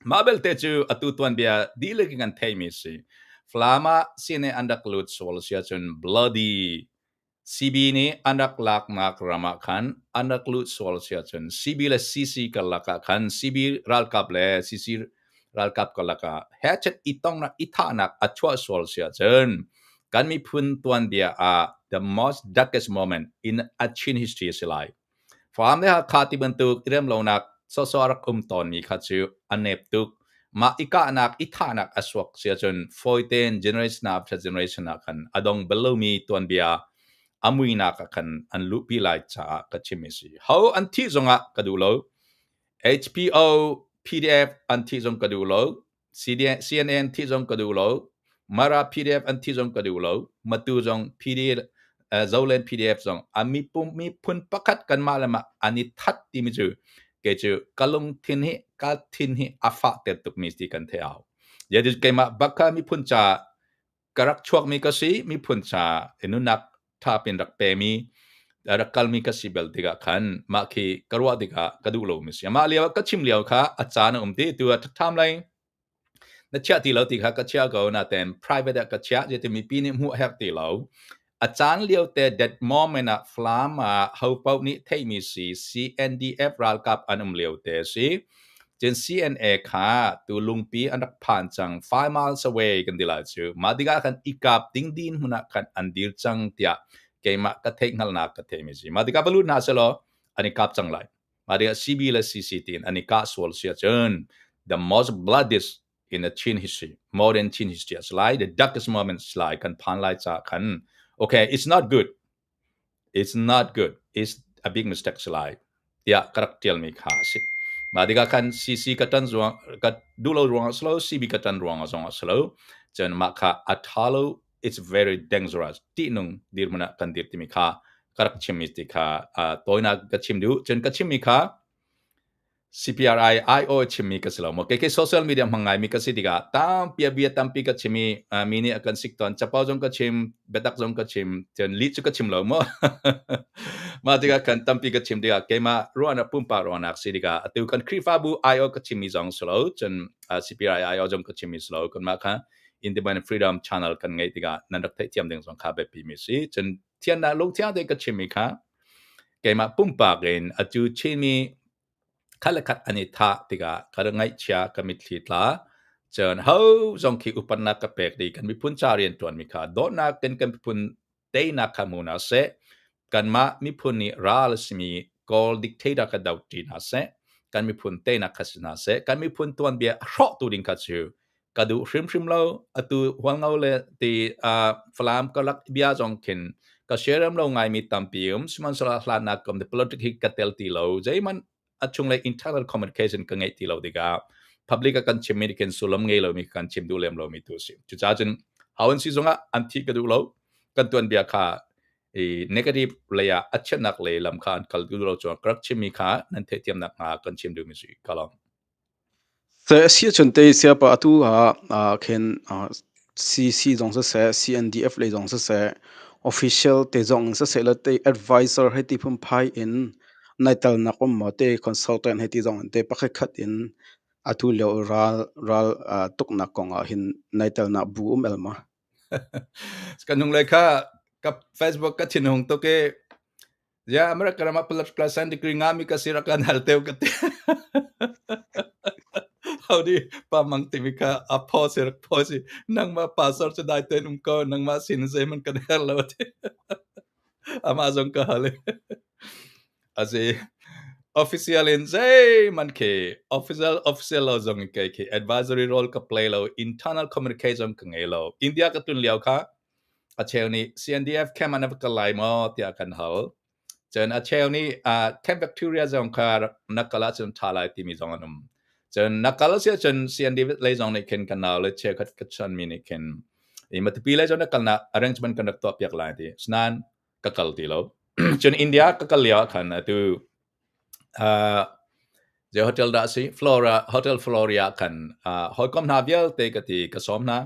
Mah belte cu atu tuanbia dihlak in kan theihmi si. Falam ah CNA an rak lut sual si ahcun bloody CB nih an rak laknak ram ah khan an rak lut sual si ahcun CB le CC karlak ah khan CB ralkap le CC ralkap karlak ah hechet i tongnak i thahnak a chuah sual si ahcun kan miphun tuanbia ah the most darkest moment in a Chin history a si lai. Falam le Hakha ti bantuk i remlonak sawsawh a rak um tawnmi kha cu a nep tuk. Mah i kahnak, i thahnak a suak si ahcun fawi tein generation after generation ah khan a dong bal lomi tuanbia a muinak ah khan an luhpi lai caah ka chim i si. Ho an thih zongah ka duh lo. HPO, PDF an thih zong ka duh lo. CNN thih zong ka duh lo. Mara PDF an thih zong ka duh lo. Matu zong PD, Zoland PDF zong a mipum miphun pakhat kanmah le mah an i that timi cu kei cu ka lungthin hi ka thin hi a fah ter tukmi ti kan theih au. Yet keimah bak kha miphun ca ka rak chuakmi ka si, miphun ca nunnak thapin rak pemi rak kalmi ka si bel tikah khan mah khi ka ruah tikah ka duh lomi si. Mah lio ka chim lio kha a caan a um ti tu ah ṭhaṭham lai na chiah ti lo ti kha ka chia ko naten private ah ka chiah je mipi nih hmuh herh ti lo. A caan lio te that moment ah Falam ah ho paoh nih theihmi si CNDF ralkap an um lio te si. Cun CNA kha tu lungpi an rak phan cang, 5 miles away kan ti lai cu. Mah tikah khan i kap ding din hmun ah khan an dir cang tiah keimah ka theih hngalhnak ka theihmi si. Mah tikah va lut hna sehlaw an i kap cang lai. Mah tikah CB le CC tiin an i kah sual si ahcun the most bloodiest in the Chin history, modern Chin history a si lai, the darkest moment si lai kan phan lai caah khan, okay, it's not good. It's not good. It's a big mistake si lai tiah ka rak ṭialmi kha a si. Mah tikah khan CC ka ṭan ruang ka duh lo ruangah si lo, CB ka ṭan ruangah zongah si lo. Cun mah kha a ṭha lo, it's very dangerous, ṭihnung dirhmun ah kan dir timi kha ka rak chimmi ti kha tawinak ka chim duh. Cun ka chimmi kha CPRI IO chimmi ka si lo maw? Kei khi social media hmang ngaimi ka si tikah tampi a bia tampi ka chim i mi nih a kan sik tawn. Capo zong ka chim, biatak zong ka chim, cun lih cu ka chim lo maw? Mah tikah kan tampi ka chim tikah keimah ruahnak pumpak ruahnak si tikah atu kan Khrihfabu IO ka chimmi zong si lo, cun CPRI IO zong ka chimmi si lo. Kanmah kha Independent Freedom Channel kan ngeih tikah nan rak theihthiam ding zong kha biapi mi si. Cun thiannak lungthiang te ka chimmi kha keimah pumpak in atu Chinmi khat le khat an i thah tikah ka ngaihchia ka mitthli tla. Cun ho zong khi upatnak ka pek dih, kan miphun ca rianṭuanmi kha dawtnak in kan miphun teinak kha hmu hna seh, kanmah miphun nih ral a simi Kawl dictator kha do ṭi hna seh, kan miphun teinak kha si hna seh, kan miphun tuanbia a hrawhtu ding kha cu ka duh hrimhrim lo. Atu Hualngo le ti Falam karlak bia zong khin ka siarem lo ngaimi tampi um. Sihmanhsehlaw hlannak kom the politics hi ka tel ti lo, zeihmanh a chunglei internal communication ka ngeih ti lo tikah public a kan chimmi nih khin sullam ngei lomi kan chim duh lem lomi tu a si. Cucaah cun hawan si zongah an thih ka duh lo. Kan tuanbia kha i negative lei ah a chiatnak lei lam kha an kal duh lo cuan ka rak chimmi kha nan theihthiamnak hnga kan chim duhmi si ka lawm. Si ahcun tei siapa atu ah khin CC zong siseh, CNDF lei zong siseh, official te zong in siseh le tei advisor hei ti phunphai in nai telnak um maw te consultant hei ti zong in te pakhat khat in atu lio ral tuknak kong ah hin nai telnak bu um el ma? Kan hnung lei kha ka Facebook ka thinhung tuk i ya America ram ah political science degree ngami ka si rak kan hal teu ka ti. Howdy pa mang timi kha a pho si rak pho si nangmah pastor cu dai ten um ko, nangmah sin zeiman kan her lo ti. Amah zong ka hal. Asi official in zeiman khi official official lo zong in kei khi advisory role ka play lo, internal communication ka ngei lo. India ka tun liao kha a cheu nih CNDF camp an va kal lai maw tiah kan hal. Cun a cheu nih Camp Victoria zong kha na kal ahcun ṭha lai timi zong an um. Cun na kal si ahcun CNDF lei zong nih khin kan nau le cheukhat ka chanmi nih khin i Matupi lei zong na kalnak arrangement kan rak tuah piak lai ti. Asinain ka kal ti lo. Cun India ka kal lio ah khan atu zei hotel dah a si? Flora Hotel Floria khan hawikom hna vialte ka ti ka sawm hna.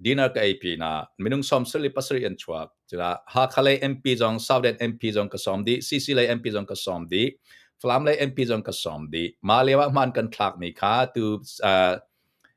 Dinner ka eipi hna. Minung 77 an chuak. Culah Hakha lei MP zong, Southern MP zong ka sawm dih, CC lei MP zong ka sawm dih, Falam lei MP zong ka sawm dih. Mah lio ah hmaan kan thlakmi kha tu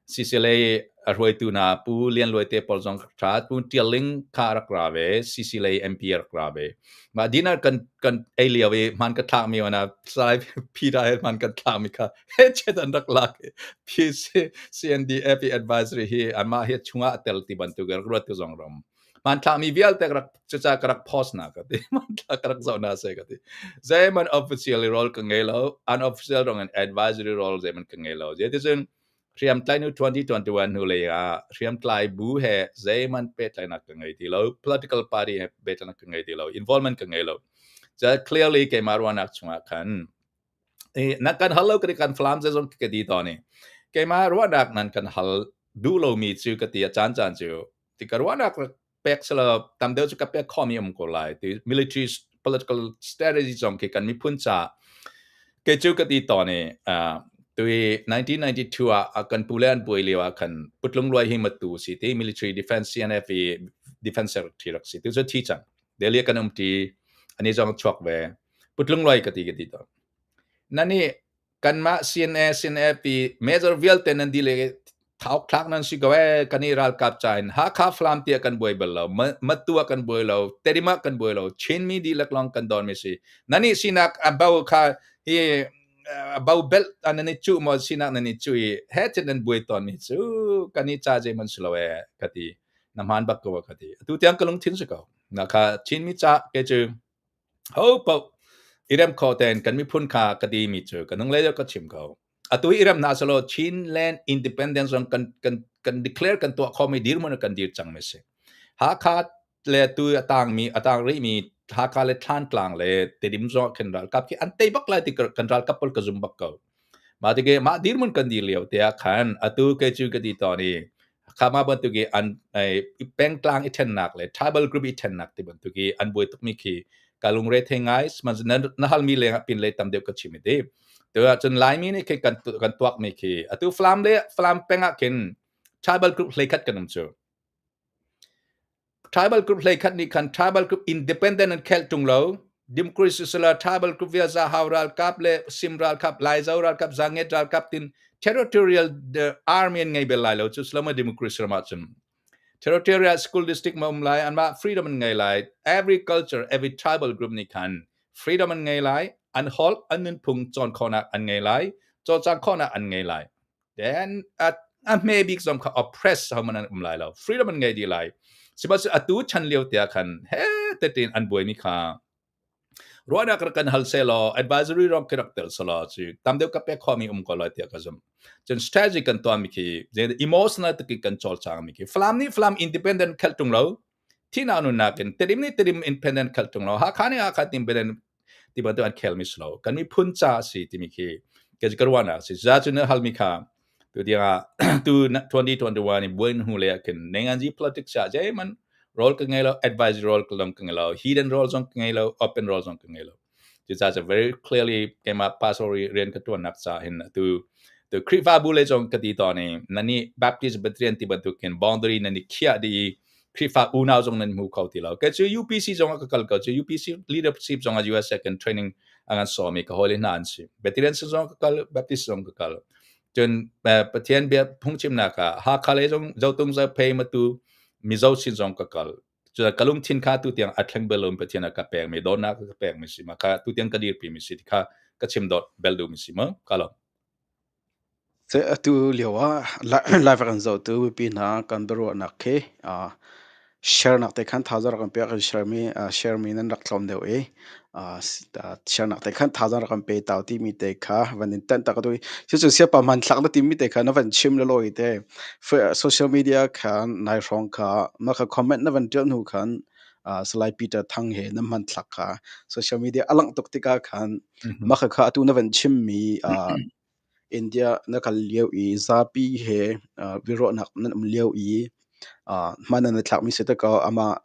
CC lei a hruaitu hna Pu Lian Luai te pawl zong rak ṭha. Pu Ṭial Ling kha a rak ra ve. CC lei MP a rak ra ve. Mah dinner kan ei lio i hmaan ka thlakmi wana Salai Peter he hmaan kan thlakmi kha hechet an rak lak i PC CNDF i advisory hi anmah hi chungah a tel ti bantuk rak ruat tu zong ram. Hmaan thlakmi vialte ka rak cuca ka rak post na ka ti. Hmanthlak ka rak zoh na se ka ti. Zeiman officially role ka ngei lo. Unofficial rong in advisory role zeiman ka ngei lo. Zeticun hriamtlai nu 2021 hnu lei ah hriamtlai bu he zeiman pehtlaihnak ka ngei ti lo. Political party he pehtlaihnak ka ngei ti lo. Involvement ka ngei lo. Ca clearly keimah ruahnak chungah khan na kan hal lo ka ti, kan Falam zeizong ka ti tawn i keimah ruahnak nan kan hal duh lomi cu ka ti a caan caan cu ti ka ruahnak pek selaw tam deuh cu ka pek khomi um ko lai ti. Military political strategy zong khi kan miphun ca kei cu ka ti tawn i tui 1992 ah kan pu le an buai lio ah khan Putlung Luai hi matu si ti military defense CNF i defense secretary rak si tu cu thi cang. Delhi kan um ti ani zong chuak ve. Putlung Luai ka ti tawn nani kanmah CNA CNF major vialte nan dile thauk thlak nan si ko e. Kan i ralkap ca in Hakha Falam tiah kan buai bal lo, Matu ah kan buai lo, Tedim ah kan buai lo, Chinmi dihlak lawng kan don mi si. Nani sinak a bo kha hi a bo bel nan i cu maw sinak nan i cu i he chin nan buai ton mi cu kan i ca je man si lo e ka ti. Na hman bak ko ka ti. Atu tiang ka lungthin si ko na kha Chinmi ca ke cu ho paoh i rem kho tein kan miphun kha ka ti mi cu ka nung le ka chim ko. Atu i rem hna selaw Chinland independence zong kan declare kan tuah khomi dirhmun kan dir cang mi si. Hakha le tu a tang mi a tang rih mi Hakha le Thlantlang le Tedim zong khin ralkap khi an tei bak lai ti kan ralkap pawl ka zum bak ko. Mah tikah mah dirhmun kan dir lio te ah khan atu kei cu ka ti tawn i khama bantuk i an pengtlang i ṭhennak le tribal group i ṭhennak ti bantuk i an buai tukmi khi ka lungre thei ngai. Sihmanhsehlaw na halmi lengah pinlei tam deuh ka chim i ti. Tu ahcun Laimi nih khi kan tuakmi khi atu Falam le Falam peng ah khin tribal group 11 kan um cu. Tribal group 11 nih khan tribal group independent an khelh ṭung lo. Democracy sila tribal group viaza Hau ralkap le Sim ralkap, Laizo ralkap, Zanget ralkap tin territorial army an ngei bel lai lo. Cu silama democracy ram ahcun territorial school district ma um lai, anmah freedom an ngei lai. Every culture, every tribal group nih khan freedom an ngei lai, an holh, an nunphung cawn khawhnak an ngei lai, cawlcang khawhnak an ngei lai. Then a hme bik zong kha oppress homan an um lai lo, freedom an ngei dih lai. Sihmanhsehlaw atu chan lio te ah khan he tetin an buaimi kha ruahnak rak kan hal selaw, advisory rong khi rak tel selaw cu tam deuh ka pek khomi um ko lai tiah ka zumh. Cun strategy kan tuahmi khi emotional takin kan cawlcang mi khi Falam nih Falam independent khelh tung lo, thina nunnak in Tedim nih Tedim independent khelh tung lo, Hakha nih Hakha independent ti bantuk an khel mi si lo. Kan miphun ca si timi khi ke ka ruahnak si. Za cu na halmi kha tu tiangah tu 2021 i buin hu le khin nenganzi politics ah man role ka ngei lo, advisory role ka long ka ngei lo, hidden role zong ka ngei lo, open role zong ka ngei lo. Cucaah cu very clearly keimah pastor rian ka tuannak ca hin tu tu Khrihfabu le zong ka ti tawn i nani Baptist Presbyterian ti bantukin boundary nan i khiah dih i Khrihfa unau zong nan hmu kho ti lo. Kei cu UPC zong ah ka kal ko cu. UPC leadership zong ah USA kan training a kan sawm i ka hawile hna an si. Presbyterian zong ka kal, Baptist zong ka kal. Cun Pathian bia phungchimnak ah Hakha lei zong Zotung Zophei Matu Mizo sin zong ka kal. Cu ka lungthin kha tu tiang a thleng bel loin Pathian a ka pekmi dawtnak a ka pekmi si ma kha tu tiang ka dirpi mi si ti kha ka chim dawt bel duhmi si ma ka lo. Atu lio ah live a kan zohtu mipi hna kan biaruahnak khi share nak te khan thazaang rak kan pek. Kan share mi nan rak tlawm deuh i share nak te khan thazaang rak kan pe tau timi te kha van in tanh tak atu i cucu siapa hmanthlak na timi te kha na van chim lelaw te social media khan nai hrawng kha mah kha comment na van ṭial hnu khan Salai Peter Thang he na hmanthlak kha social media a langh tuk tikah khan mah kha atu na van chimmi India na kal lio i zapi he biaruahnak nan um lio i hman nan i thlakmi si te ko. Amah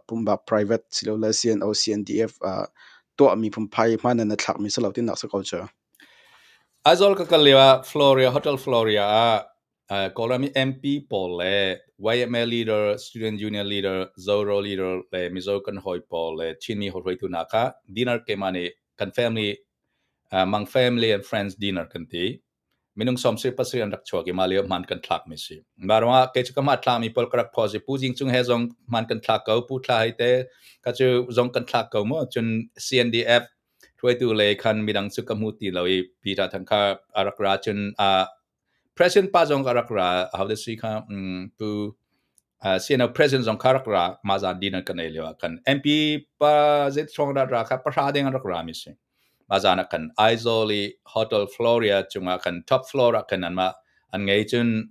pumpak private silole CNO, CNDF tuahmi phunphai hman nan i thlakmi si lo tinak si ko cu. Aizawl ka kal lio ah Floria Hotel Floria ah Kawlram i MP pawl le YMA leader, Student Union leader, Zoro leader le Mizo kan hawi pawl le Chinmi hruaitu hna kha dinner keimah nih kan family Mang family and friends dinner kan ti. Minung 77 an rak chuak i mah lio hman kan thlakmi si. Mah ruangah kei cu ka hma thlakmi pawl ka rak phaw si. Pu Jing Cung he zong hman kan thlak ko. Pu Thla Hei te ka cu zong kan thlak ko mu. Cun CNDF hruaitu le khan midang cu ka hmu ti lo i Peter Thang kha a rak ra. Cun President pa zong a rak ra. How to si kha pu CNO president zong kha rak ra. Mah zan dinner kan ei lio ah khan MP pa zet hrawng rat ra kha pahra deng an rak ra mi si. Mah zan ah khan Aizawl i Hotel Floria cungah khan top floor ah khan anmah an ngei. Cun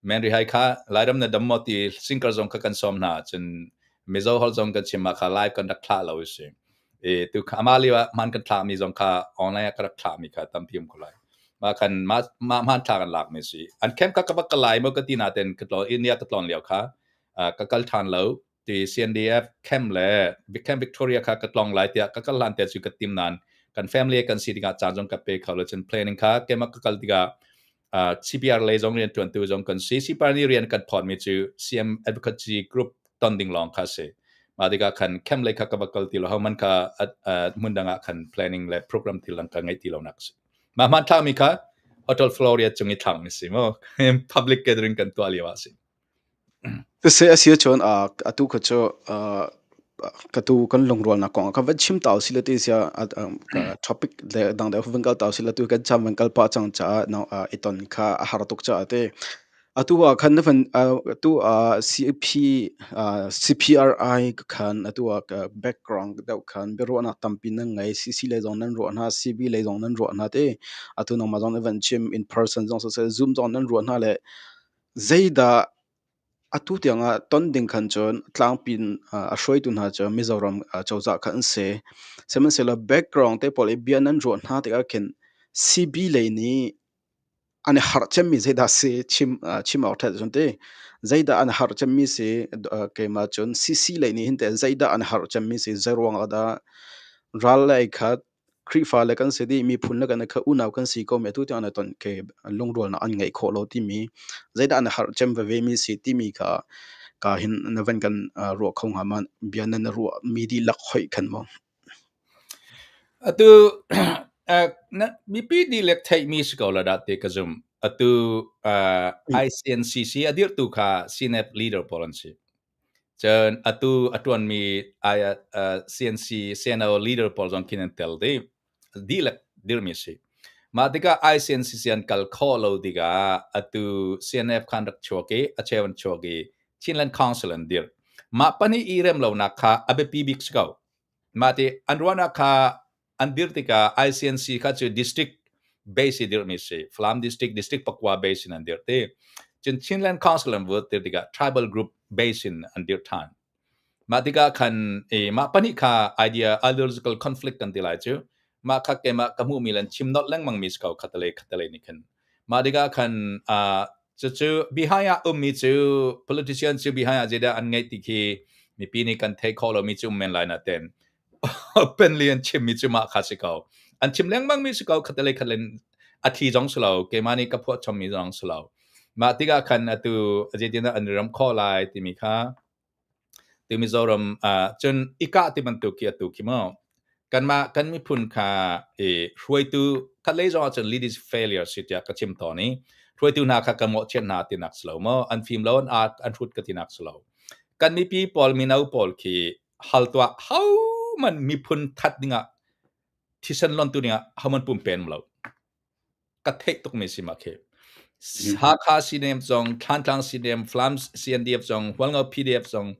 Menri hai kha Lairam na dam maw ti singer zong kha kan sawm hna. Cun Mizo holh zong kan chim ah kha live kan rak thlah lo si. E tu kha ama lio ah hman kan thlah mi zong kha online ah ka rak thlah mi kha tampi um ko lai. Mah khan mah mah hman thla kan lak mi si. An camp kha ka va ka lai mo ka ti na ten ka tlon India ka tlon lio kha ka kal than lo ti CNDF camp le Camp Victoria kha ka tlong lai tiah ka kal hlan te cu ka tim nain kan family kan si tikah caan zong ka pe kho lo. Cun planning kha keimah ka kal tikah CPR lei zong rian ṭuantu zong kan si. CPR nih rian kan phawtmi cu CM Advocacy Group ton ding lawng kha si. Mah tikah khan camp lei kha ka va kal ti lo, homan kha hmun dang ah khan planning le program thil dang ka ngeih ti lo nak si. Mah hmanthlakmi kha Hotel Floria cung i thlakmi si mu. Public gathering kan tuah lio ah si. Siseh a si ahcun atu kha cu ka tu kan lungrualnak kong ah khan van chim ta usih law ti sia topic le dang deuh van kal ta usih law tu kan cam van kal pah cang caah i ton kha a har tuk caah ti. Atu ah khan na van atu ah CP CPRI khan atu ah background deuh khan biaruahnak tampi nan ngei. CC lei zong nan ruah hna, CB lei zong nan ruah hna ti. Atu nangmah zong na van chim in person zong siseh, Zoom zong nan ruah hna le zeidah atu tiangah ton ding khan cun tlangpi in a hruaitu hna cu Mizoram cozah kha an si. Sihmanhsehlaw background te pawl i bia nan ruah hna tikah khin. CB lei nih an i harh cemmi zeidah si chim awk ṭhat cun ti zeidah an harh cemmi si keimah cun CC lei nih hin teh zeidah an harh cemmi si zeiruang ah dah ral le ei khat Khrihfa le kan si dih miphun le kan i khat unau kan si ko mi atu tiang an i ton ke lungrualnak an ngeih khawh lo timi zeidah an harh cem veve mi si timi kha ka hin na van kan ruah kho hnga ma bia nan ruah mi dihlak hoih khan maw? Atu mipi dihlak theihmi si ko la dah ti ka zumh. Atu ICNCC a dirhtu kha CNF leader pawl an si. Cun atu a ṭuanmi CNC CNO leader pawl zong khin an tel dih. Dihlak dirhmi a si. Mah tikah ICNCC an kal khawh lo tikah atu CNF kha an rak chuak i a cheu an chuak i Chinland Council an dirh. Mah pahnih i rem lonak kha a biapi bik si ko. Mah ti an ruahnak kha an dir tikah ICNC kha cu district base i dirhmi si. Falam district, district pakua base in an dirh ti. Cun Chinland Council an vut dir tikah tribal group base in an dirh than. Mah tikah khan i mah pahnih kha idea ideological conflict kan ti lai cu. Mah kha keimah ka hmuhmi le an chim nolh lengmang mi si ko khatalei khatalei nih khin. Mah tikah khan cucu behind ah ummi cu politician cu behind ah zeidah an ngeih ti khi mipi nih kan theih khawh lomi cu um men lai nain openly an chimmi cu mah kha si ko. An chim lengmangmi si ko khatalei khatlei a thi zong si lo keimah nih ka phuah chommi zong si lo. Mah tikah khan atu zeitindah an i ram khawh lai timi kha Tu Mizoram ah cun i kah ti bantuk khi atu khi maw kanmah kan miphun kha i hruaitu khatlei zong ahcun leaders failure si tiah ka chim tawn i hruaitu hna kha ka mawhchiat hna tinak si lo maw an fim lo an art an hrut ka tinak si lo kan mipi pawl mino pawl khi hal tuah hohmanh miphun that dingah thisen lontu dingah hohmanh pumpen lo Ka theih tukmi si mah khi. Hakha CNF zong, Thlantlang CNF, Falam CNDF zong, Hualngo PDF zong,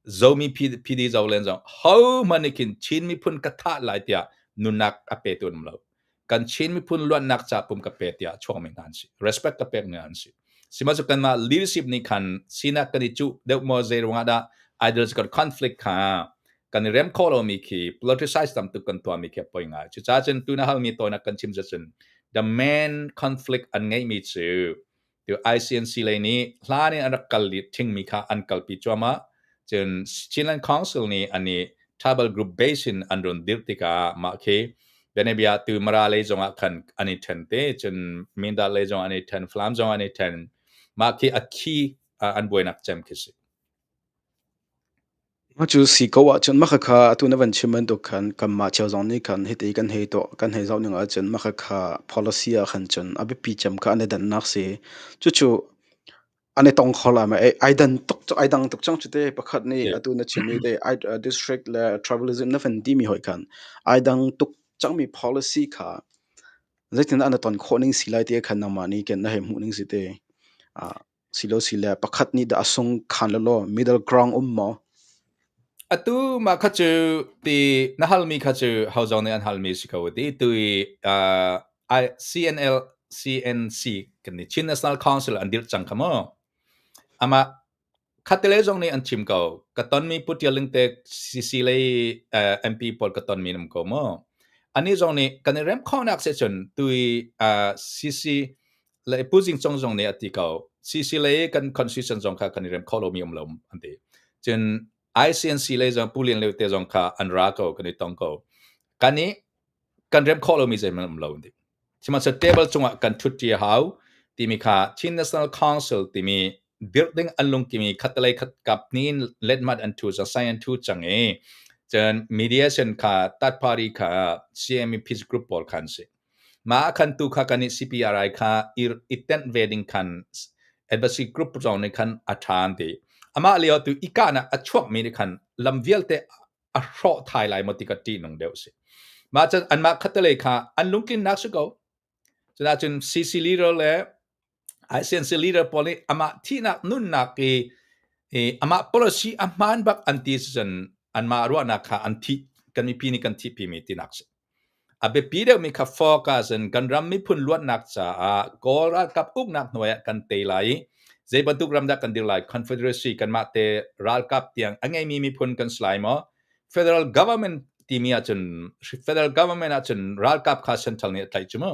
Zomi PD Zolen zong, hohmanh nih khin Chin miphun ka thah lai tiah nunnak a petu an um lo. Kan Chin miphun luatnak ca pum ka pe tiah chuakmi hna an si. Respect ka pekmi an si. Sihmanhsehlaw kanmah leadership nih khan sinak kan i cuh deuh maw zei ruangah dah ideological conflict kha kan i rem khawh lomi khi politicize tam tuk kan tuahmi khi a poi ngai. Cucaah cun tu na halmi tawinak kan chim cun the main conflict an ngeihmi cu tu ICNC lei nih hlan in an rak kal thingmi kha an kalpi cuahmah. Cun Chinland Council nih an i tribal group base in an run dirh tikah mah khi bianabia tu Mara lei zongah khan an i then te cun Mindat lei zong an i then Falam zong an i then mah khi a key an buainak cem khi si. Mah cu si ko ahcun mah khakha atu na van chim bantuk khan kanmah cio zong nih khan hiti kan hei tuah kan hei zoh ning ahcun mah khakha policy ah khan cun a biapi cem kha an i dannak si. Cucu an i tong kho lai ma? Ai dan tuk ai dang tuk cang cu te. Pakhat nih atu na chimmi te district le tribalism na van timi hoi khan ai dang tuk cangmi policy kha zeitindah an i ton khawh ning si lai ti khan nangmah nih khin na hei hmuh ning si te. Silosile pakhat nih dah a sung khan law middle ground um maw? Atu mah kha cu ti na halmi kha cu ho zong nih an halmi si ko ti tu i CNL CNC kan ni Chin National Council an dirh cang kha mu. Amah Khatte zong nih an chim ko. Ka tonmi Pu Tial Ling te CC lei MP pawl ka tonmi an um ko mu. Anih zong nih kan i rem khawhnak si cun tui CC le Pu Zing Cung zong nih a ti ko. CC lei kan constitution zong kha kan i rem kho lomi um lo an ti. Cun ICNC lei zong Pu Lian Leu te zong kha an ra ko kan i tong ko. Kan i kan rem khawh lomi zeihmanh um lo an ti. Sihmanhsehlaw table cungah kan ṭhutṭi a hau timi kha Chin National Council timi dirh ding an lungkimi khattelei khat kap hnih in letmat an ṭhu cang, sign an ṭhu cang i cun mediation kha third party kha CME Peace Group pawl kha an si. Mah ah khan tu kha kan i CPRI kha i tenh ve ding khan advocacy group zong nih khan a ṭha an ti. Amah lio tu i kahnak a chuakmi nih khan lam vialte a hrawh thai lai maw ti ka ṭihnung deuh si. Mah cun anmah khattelei kha an lungtlinnak si ko. Cunahcun CC leader le ICNC leader pawl nih amah thihnak nunnak i, i amah policy a hmaan bak an ti cun anmah ruahnak kha an thih kan mipi nih kan thihpimi tinak si. A biapi deuhmi kha focus in kan ram miphun luatnak caah Kawl ralkap uknak hnuai ah kan tei lai i zei bantuk ram dah kan dir lai? Confederacy kanmah te ralkap tiang a ngeimi miphun kan si lai maw? Federal government timi ahcun federal government ahcun ralkap kha central nih a tlaih cu mu.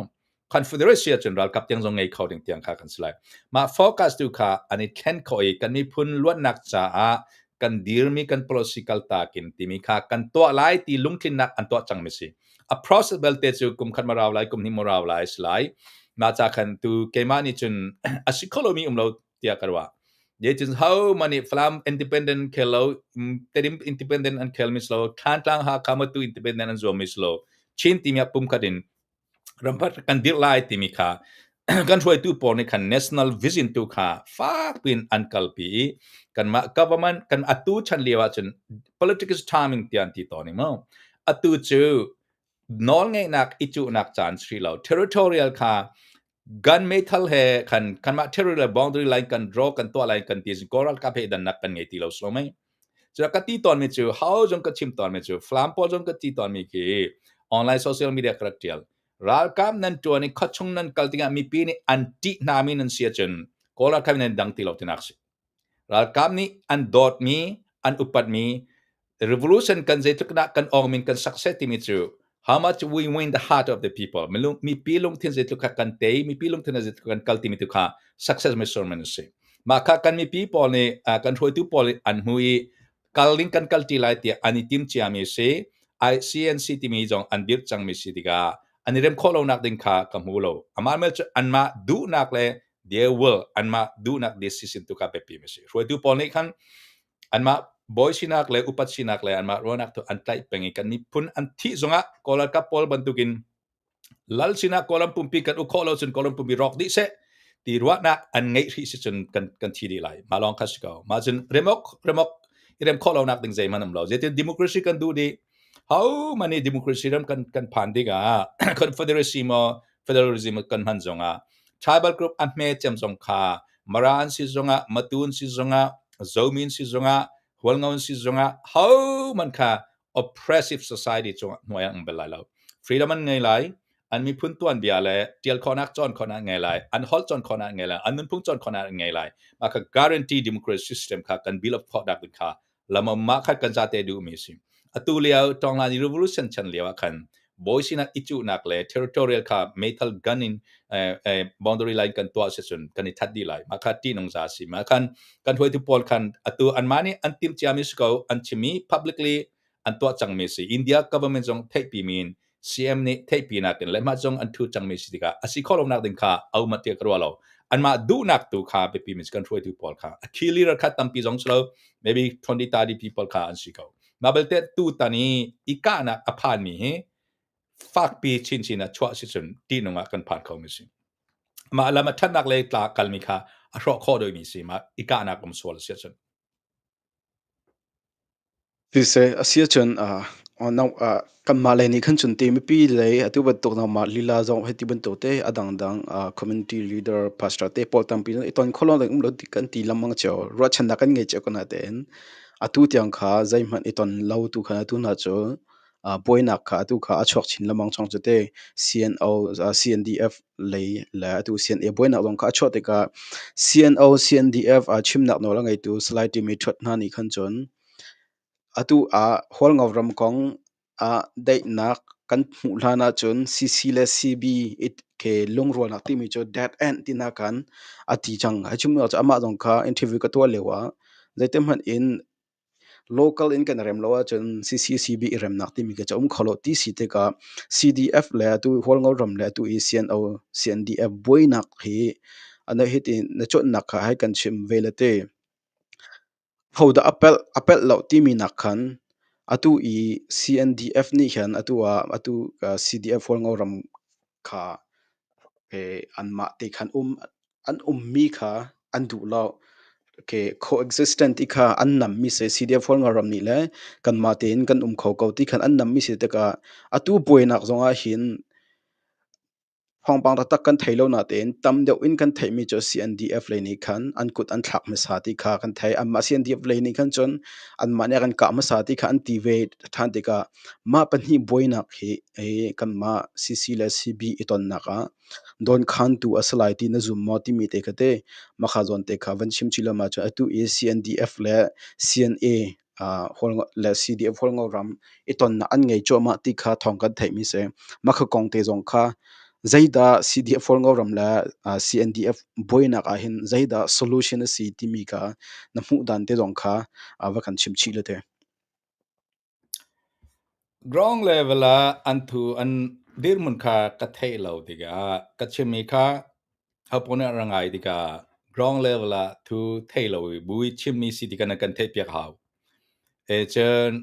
Confederacy ahcun ralkap tiang zong ngei kho ding tiang kha kan si lai. Mah focus tu kha an i thlen khawh i kan miphun luatnak caah kan dirmi kan policy kaltak in timi kha kan tuah lai ti lungtlinnak an tuah cangmi si. A process belte cu kum khat ma rau lai, kum hnih ma rau lai si lai. Mah ca khan tu keimah nih cun a si kho lomi um lo tiah ka ruah. Zeitin ho mani Falam independent khel lo, Tedim independent an khel mi si lo, Thantlang Hakha Matu independent an zuam mi si lo. Chin timi ah pumkhat in rampat kan dirh lai timi kha kan hruaitu pawl nih khan national vision tu kha fak piin an kalpi i kanmah government kan atu chan lio ahcun politics timing tiah an ti tawn i mu. Atu cu nawlngeihnak i cuhnak caan si lo. Territorial kha gun meithal he khan kanmah territorial boundary line kan draw kan tuah lai kan ti kawl ralkap he dannak kan ngei ti lo so mei. Cu ka ti tawnmi cu how zong ka chim tawnmi cu Falam pawl zong ka ti tawnmi khi online social media ka rak tial. Ralkap nan tuan i khuachung nan kal tikah mipi nih an ṭih hna mi nan si ahcun Kawl ralkap nan dang ti lo tinak si. Ralkap nih an dawtmi, an upatmi revolution kan zeitluk dah kan awngmin kan success timi cu how much we win the heart of the people. Mipi lungthin zeitluk kha kan tei, mipi lungthin zeitluk kan kal timi tu kha success measurement a si. Mah kha kan mipi pawl nih kan hruaitu pawl nih an hmu i kal ding kan kal ti lai tiah an i tim ciami si. ICNC timi zong an dirh cangmi si tikah an i rem khawh lonak ding kha ka hmu lo. Amah mel cu anmah duhnak le their will, anmah duhnak decision tu kha biapi mi si. Hruaitu pawl nih khan anmah bawi sinak le upat sinak le anmah ruahnak tu an tlaih peng i kan miphun an thih zongah Kawl ralkap pawl bantukin lal sinah Kawlram pumpi kan uk khawh lo cun Kawlram pumpi rawk dih seh ti ruahnak an ngeih hrih si cun kan thi dih lai. Mah lawng kha si ko. Mah cun remok remok i rem khawh lonak ding zeihmanh um lo. Zeitin democracy kan duh dih. How many democracy ram kan phan tikah confederacy maw federalism kan hman zongah tribal group a hme cem zong kha Mara an si zongah Matu an si zongah Zomi an si zongah Hualngo an si zongah ho man kha oppressive society cungah hnuai an bel lai lo. Freedom an ngei lai, an miphun tuanbia le tial khawhnak cawn khawhnak ngei lai, an holh cawn khawhnak ngei lai, an nunphung cawn khawhnak ngei lai. Mah kha guarantee democracy system kha kan build up khawh dak ding kha lamam mah kha kan zate duhmi a si. Atu lio Tawnglan Revolution chan lio ah khan bawi sinak i cuhnak le territorial kha meithal gun in boundary line kan tuah si cun kan i that dih lai. Mah kha ṭihnung za a si. Mah khan kan hruaitu pawl khan atu anmah nih an timh ciami si ko, an chimmi publicly an tuah cangmi si. India government zong theihpimi in CM nih theihpinak in le mah zong an thu cangmi si tikah a si khawh lonak ding kha a um tiah ka ruah lo. Anmah duhnak tu kha biapi mi kan hruaitu pawl kha a key leader kha tampi zong si lo, maybe 20 30 people kha an si ko. Mah belte tu tan i i kahnak a phanmi hi fakpi chinchin ah chuah si cun ṭihnung ah kan phan kho mi si. Mah lam a ṭhatnak lei tla kalmi kha a hrawh khawh deuhmi si mah i kahnak um sual a si ahcun. Siseh, a si ahcun kanmah lei nih khan cun ti mipi lei atu bantuk nangmah lila zong hei ti bantuk te a dangdang community leader pastor te pawl tampi i ton kho lo ding um lo ti kan ti lengmang cio. Ruahchannak kan ngei cio ko natein atu tiang kha zeihmanh i ton lo tu khan atu hna cu buainak kha atu kha a chuak chin lengmang chong cu te CNO CNDF lei le atu CNA buainak zong kha a chuah tikah CNO CNDF chimnak nawl a ngeitu Salai Timi Ṭhuat hna nih khan cun atu ah Hualngo ram kong ah daihnak kan hmuh hlan ahcun CC le CB ke lungrualnak timi cu dead end tinak khan a ti cang. Hi chimnak cu amah zong kha interview ka tuah lio ah zeitin hmanh in Local in kan i rem lo ahcun CCCB i remnak timi khi cu a um kho lo ti si tikah CDF le atu Hualngo ram le atu i CNO, CNDF buainak hi ana hiti na cuanhnak kha hei kan chim ve le te. Hodah a pelh, a pelh lo timi nak khan atu i CNDF nih khan atu ah atu CDF Hualngo ram kha anmah te khan um an ummi kha an duh lo. Coexistent ti kha an nammi si. CDF Hualngo ram nih le kanmah tein kan um kho ko ti khan an nammi si tikah atu buainak zongah hin thawngpang taktak kan thei lo natein tam deuh in kan theihmi cu CNDF lei nih khan an kut an thlak hmasa ti kha kan theih. Anmah CNDF lei nih khan cun anmah nih a kan kah hmasa ti kha an ti ve ṭhan tikah mah pahnih buainak hi kanmah CC le CB i tonnak ah dawnkhantu a si lai ti na zum maw timi te kha te makha zawn te kha van chim chih lo ahcun atu i CNDF le CNA Le CDF Hualngo ram i tonnak an ngei cuahmah ti kha thawng kan theihmi si. Mah kha kong te zong kha zeidah CDF Hualngo ram le CNDF buainak ah hin zeidah solution a si timi kha na hmuh dan te zong kha va kan chim chih le te. Ground level ah an thu an dirhmun kha ka theih lo tikah ka chimmi kha hopaoh nih an ra ngai tikah ground level ah thu thei lo i bu i chimmi si tikah na kan theihpiak hau. E cun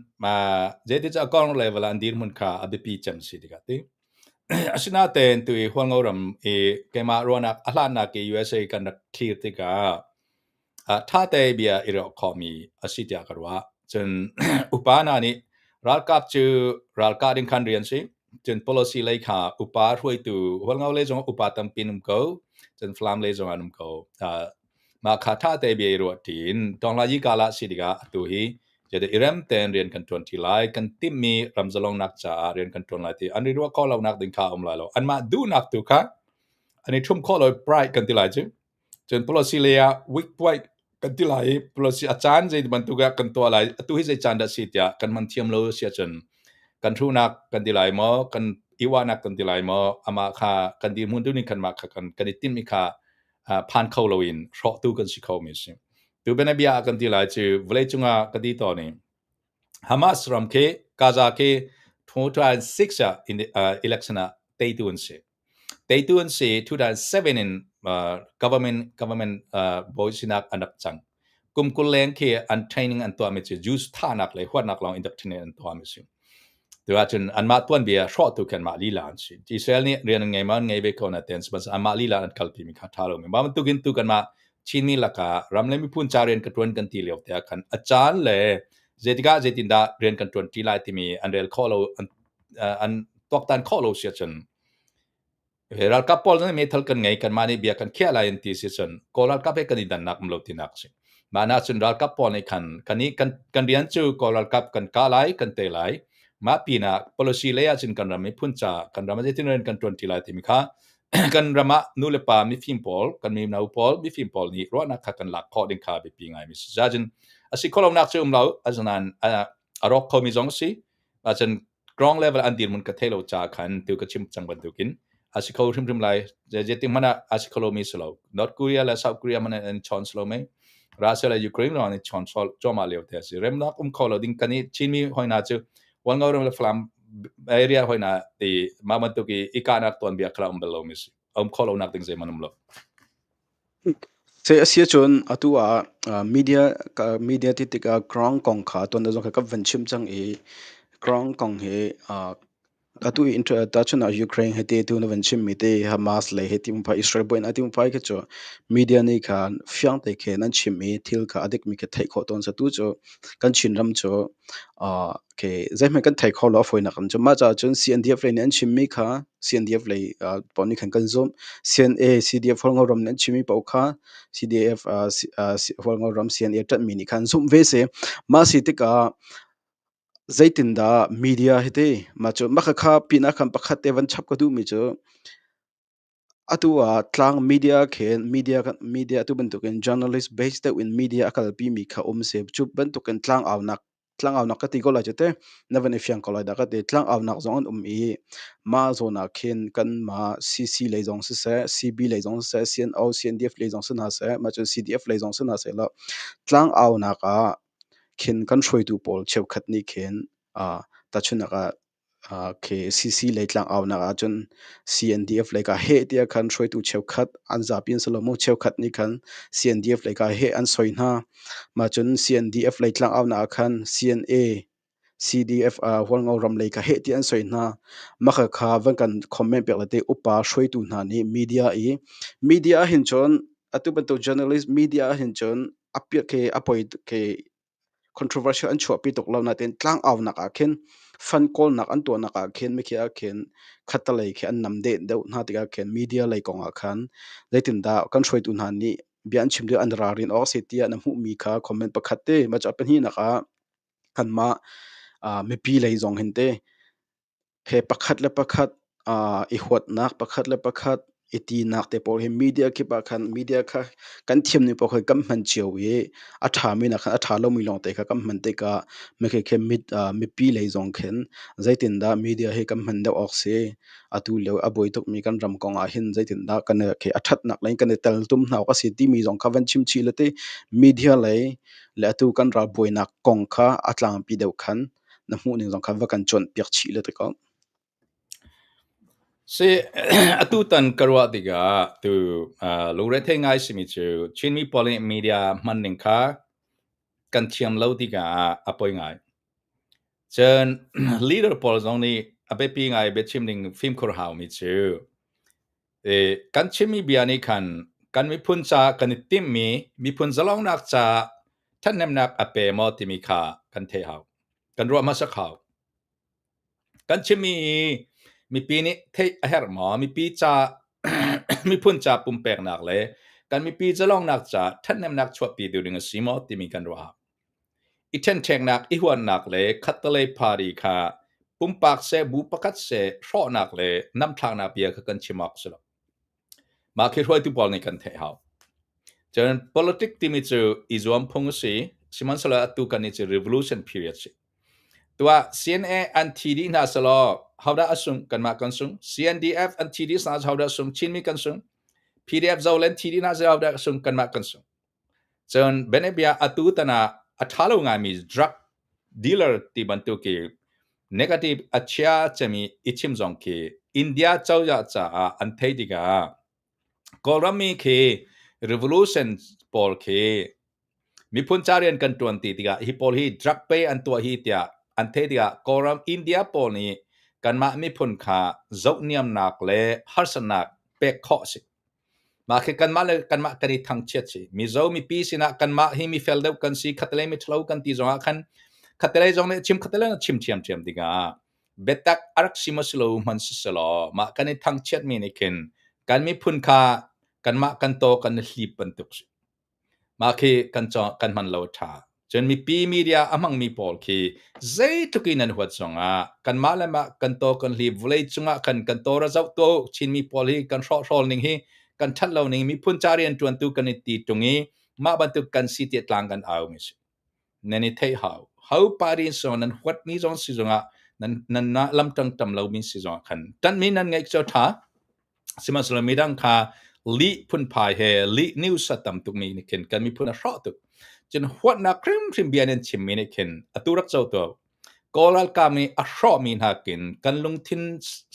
zeiticah ground level ah an dirhmun kha a biapi cem si tikah ti. Asinain tu i Hualngo ram i keimah ruahnak a hlannak i USA kan rak thlir tikah Ṭhate bia i ruah khawhmi a si tiah ka ruah. Cun upa hna nih ralkap cu ralkah ding khan rian si. Cun policy lei kha upa hruaitu Hualngo lei zongah upa tampi an um ko. Cun Falam lei zongah an um ko. Mah kha ṭhate bia i ruah ṭin Tawnglayi kala si tikah atu hi jadi i rem tein rian kan ṭuan ṭi lai. Kan timhmi ram zalongnak caah rian kan ṭuan lai ti an i ruah khawh lonak ding kha a um lai lo. Anmah duhnak tu kha an i ṭhumh khawh lo i pride kan ti lai cu. Cun policy lei ah weak point kan ti lai i policy a caan zei bantuk ah kan tuah lai, atu hi zei caan dah si tiah kan hman thiam lo si ahcun kan hruhnak kan ti lai maw, kan i uahnak kan ti lai maw, amah kha kan dirhmun tu nih khan mah kha kan i timhmi kha phan kho loin hrawhtu kan si kho mi a si. Tu bianabia ah kan ti lai cu vawleicung ah ka ti tawn i Hamas ram khi Gaza khi 2006 ah election ah teitu an si. Teitu an si. 2007 in government bawi sinak an rak cang. Kum 20 leng khi an training an tuahmi cu Jews thahnak le huatnak lawng indoctrinate an tuahmi si. Tu ahcun anmah tuanbia hrawhtu khi anmah lila an si. Israel nih rian an ngei ma an ngei ve ko na ten anmah lila an kalpimi kha ṭha lomi. Mah bantukin tu kanmah Chinmi lakah ram le miphun ca rian ka ṭuan kan ti lio te ah khan a caan le zeitikah zeitindah rian kan ṭuan ṭi lai timi an rel khawh lo an tuaktan khawh lo si ahcun Ralkap pawl nih meithal kan ngei, kanmah nih bia kan khiah lai an ti si cun Kawl ralkap he kan i dannak um lo tinak a si. Mah na cun ralkap pawl nih khan kan i kan rian cu Kawl ralkap kan kah lai, kan tei lai. Mah pinah policy lei ah cun kan ram miphun ca, kan ram ah zeitin rian kan ṭuan ṭi lai timi kha kan ram ah nu le pa mifim pawl, kan mino pawl, mifim pawl nih ruahnak kha kan lak khawh ding kha biapi ngaimi si. Cun a si khawhlonak cu um lo, asinain a rawk khomi zong a si. Ahcun ground level an dirhmun ka thei lo ca khan tu ka chim cang bantukin a si kho hrimhrim lai. Zeitik hmanh ah a si kho lomi si lo. North Korea le South Korea hmanh an chawn si lo mei. Russia le Ukraine lawng an chawn cuahmah lio te a si. Remnak um kho lo ding kan i Chinmi hoi hna cu Hualngo ram le Falam area hoi hna ti mah bantuk i i kahnak tuanbia kha um bal lomi si. Um kho lo nak ding zeihmanh um lo. Se a si ahcun atu ah media ti tikah ground kong kha tuan zong kha ka van chim cang i ground kong hi atu i tahchun ah Ukraine he te tu na van chimmi te Hamas lei he ti mumphai Israel buainak ti mumphai khi cu media nih khan fiang te khin an chim i thil kha a dikmi khi theih khawh tawn sa tu cu kan Chinram cu Okay, zeihmanh kan thei kho lo a fawinak in cu. Mah caah cun CNDF lei nih an chimmi kha CNDF lei paoh nih khan kan zumh. CNA, CDF Hualngo ram nih an chimmi paoh kha CDF Hualngo ram CNA ṭanhmi nih khan zumh ve si. Mah si tikah zeitindah media hi ti mah cu mah khakha pinah khan pakhat te van chap ka duhmi cu Atu ah tlang media khin media atu bantukin journalist base deuh in media a kalpimi kha um si. Cu bantukin tlangaunak ka ti ko lai cu teh. Na van i fiang ko lai dah ka ti. Tlangaunak zong an um i mah zawn ah khin kanmah CC lei zong siseh, CB lei zong siseh, CNO, CNDF lei zong si hna seh, mah cun CDF lei zong si hna sehlaw tlangaunak ah khin kan hruaitu pawl cheukhat nih khin tahchunhnak ah CC lei tlangaunak ahcun CNDF lei ka heh tiah khan hruaitu cheukhat an zapi an si lo maw cheukhat nih khan CNDF lei ka heh an soi hna. Mah cun CNDF lei tlangaunak ah khan CNA CDF Hualngo ram lei ka heh tiah an soi hna. Mah kha van kan comment piak le te upa hruaitu hna nih media i media ah hin cun atu bantuk journalist media ah hin cun a ke a poi ke controversial an chuahpi tuk lo nain tlangaunak ah khin fund kawlnak an tuahnak ah khin mikhi ah khin khattelei khi an nam deh deuh hna tikah khin media lei kong ah khan zeitindah kan hruaitu hna nih bia an chim lio an ralrin awk a si tiah na hmuhmi kha comment pakhat te mah cu a pahnihnak ah kanmah mipi lei zong hin te he pakhat le pakhat i huatnak pakhat le pakhat I tinak te pawl hi media kip ah khan media kha kan thiam ning paoh kha kan hman cio i a ṭhami nak khan a ṭha lomi lawngte kha kan hman tikah mikhi mit mipi lei zong khin zeitindah media hi kan hman deuh awk si. Atu lio a buai tukmi kan ram kong ah hin zeitindah kan khi a ṭhatnak lei kan i teltum hna awk a si timi zong kha van chim chih le ti media lei le atu kan ral buainak kong kha a tlangpi deuh khan na hmuhning zong kha va kan cawnpiak chih le ti ko. Si atu tan ka ruah tikah tu lungrethei ngai simi cu Chinmi pawl nih media hman ning kha kan thiam lo tikah a poi ngai. Cun leader pawl zong nih a biapi ngai biachim ding fimkhur haumi cu kan chimmi bia nih khan kan miphun ca kan i timhmi miphun zalongnak ca ṭhathnemnak a pe maw timi kha kan theih hau. Kan ruah hmasak hau. Kan chimmi hi mipi nih theih a herh maw? Mipi ca miphun ca pumpeknak le kan mipi zalongnak ca ṭhathnemnak chuahpi tu ding a si maw timi kan ruah hau. I ṭhenṭheknak, i huatnak le khattelei party kha pumpak seh, bu pakhat seh hrawhnak le namthlaknak bia kha kan chim awk si lo. Mah khi hruaitu pawl nih kan theih hau. Cun politic timi cu i zuam phung a si. Sihmanhsehlaw atu kan nih cu revolution period si. Tuah CNA an thi dih hna selaw hodah a sung? Kanmah kan sung. CNDF an thi dih hna hodah a sung? Chinmi kan sung. PDF Zoland thi dih hna selaw hodah a sung? Kanmah kan sung. Cun bianabia atu tan ah a ṭha lo ngaimi drug dealer ti bantuk i negative a chia cemi i chim zong khi India cozah caah an theih tikah Kawlram mi khi revolution pawl khi miphun ca rian kan ṭuan ti tikah hi pawl hi drug pei an tuah hi tiah an theih tikah Kawlram India pawl nih kanmah miphun kha zohniamnak le harsatnak pek khawh a si. Mah khi kanmah le kanmah kan i thangchiat si. Mizo mipi sinah kanmah hi mifel deuh kan si, khatalei miṭhalo kan ti zongah khan khatalei zong nih chim khatalei nih chim ṭhiamṭhiam tikah biatak a rak si maw si lo hmanh siselaw mah kan i thangchiatmi nih khin kan miphun kha kanmah kan taw kan i hlip bantuk si. Mah khi kan kan hman lo a ṭha. Cun mipi media a hmangmi pawl khi zeitluk in an huat zongah kanmah le mah kan taw kan hlip vawlei cungah khan kan taw ra zoh tuah u Chinmi pawl hi kan hrawhhrawl ning hi kan ṭhat lo ning miphun ca rianṭuantu kan i ti ṭung i mah bantuk kan si tiah tlang kan au mi si. Nan i theih hau. Ho party so nan huatmi zong si zongah nan nan na lamṭang tam lomi si zongah khan ṭanhmi nan ngeih cu ṭha. Sihmanhsehlaw midang kha lih phunphai he lih news a tam tukmi nih khin kan miphun a hrawh tuk. Cun huatnak hrimhrim bia nan chimmi nih khin atu rak co tuah. Kawl ralkap nih a hrawhmi hna kin kan lungthin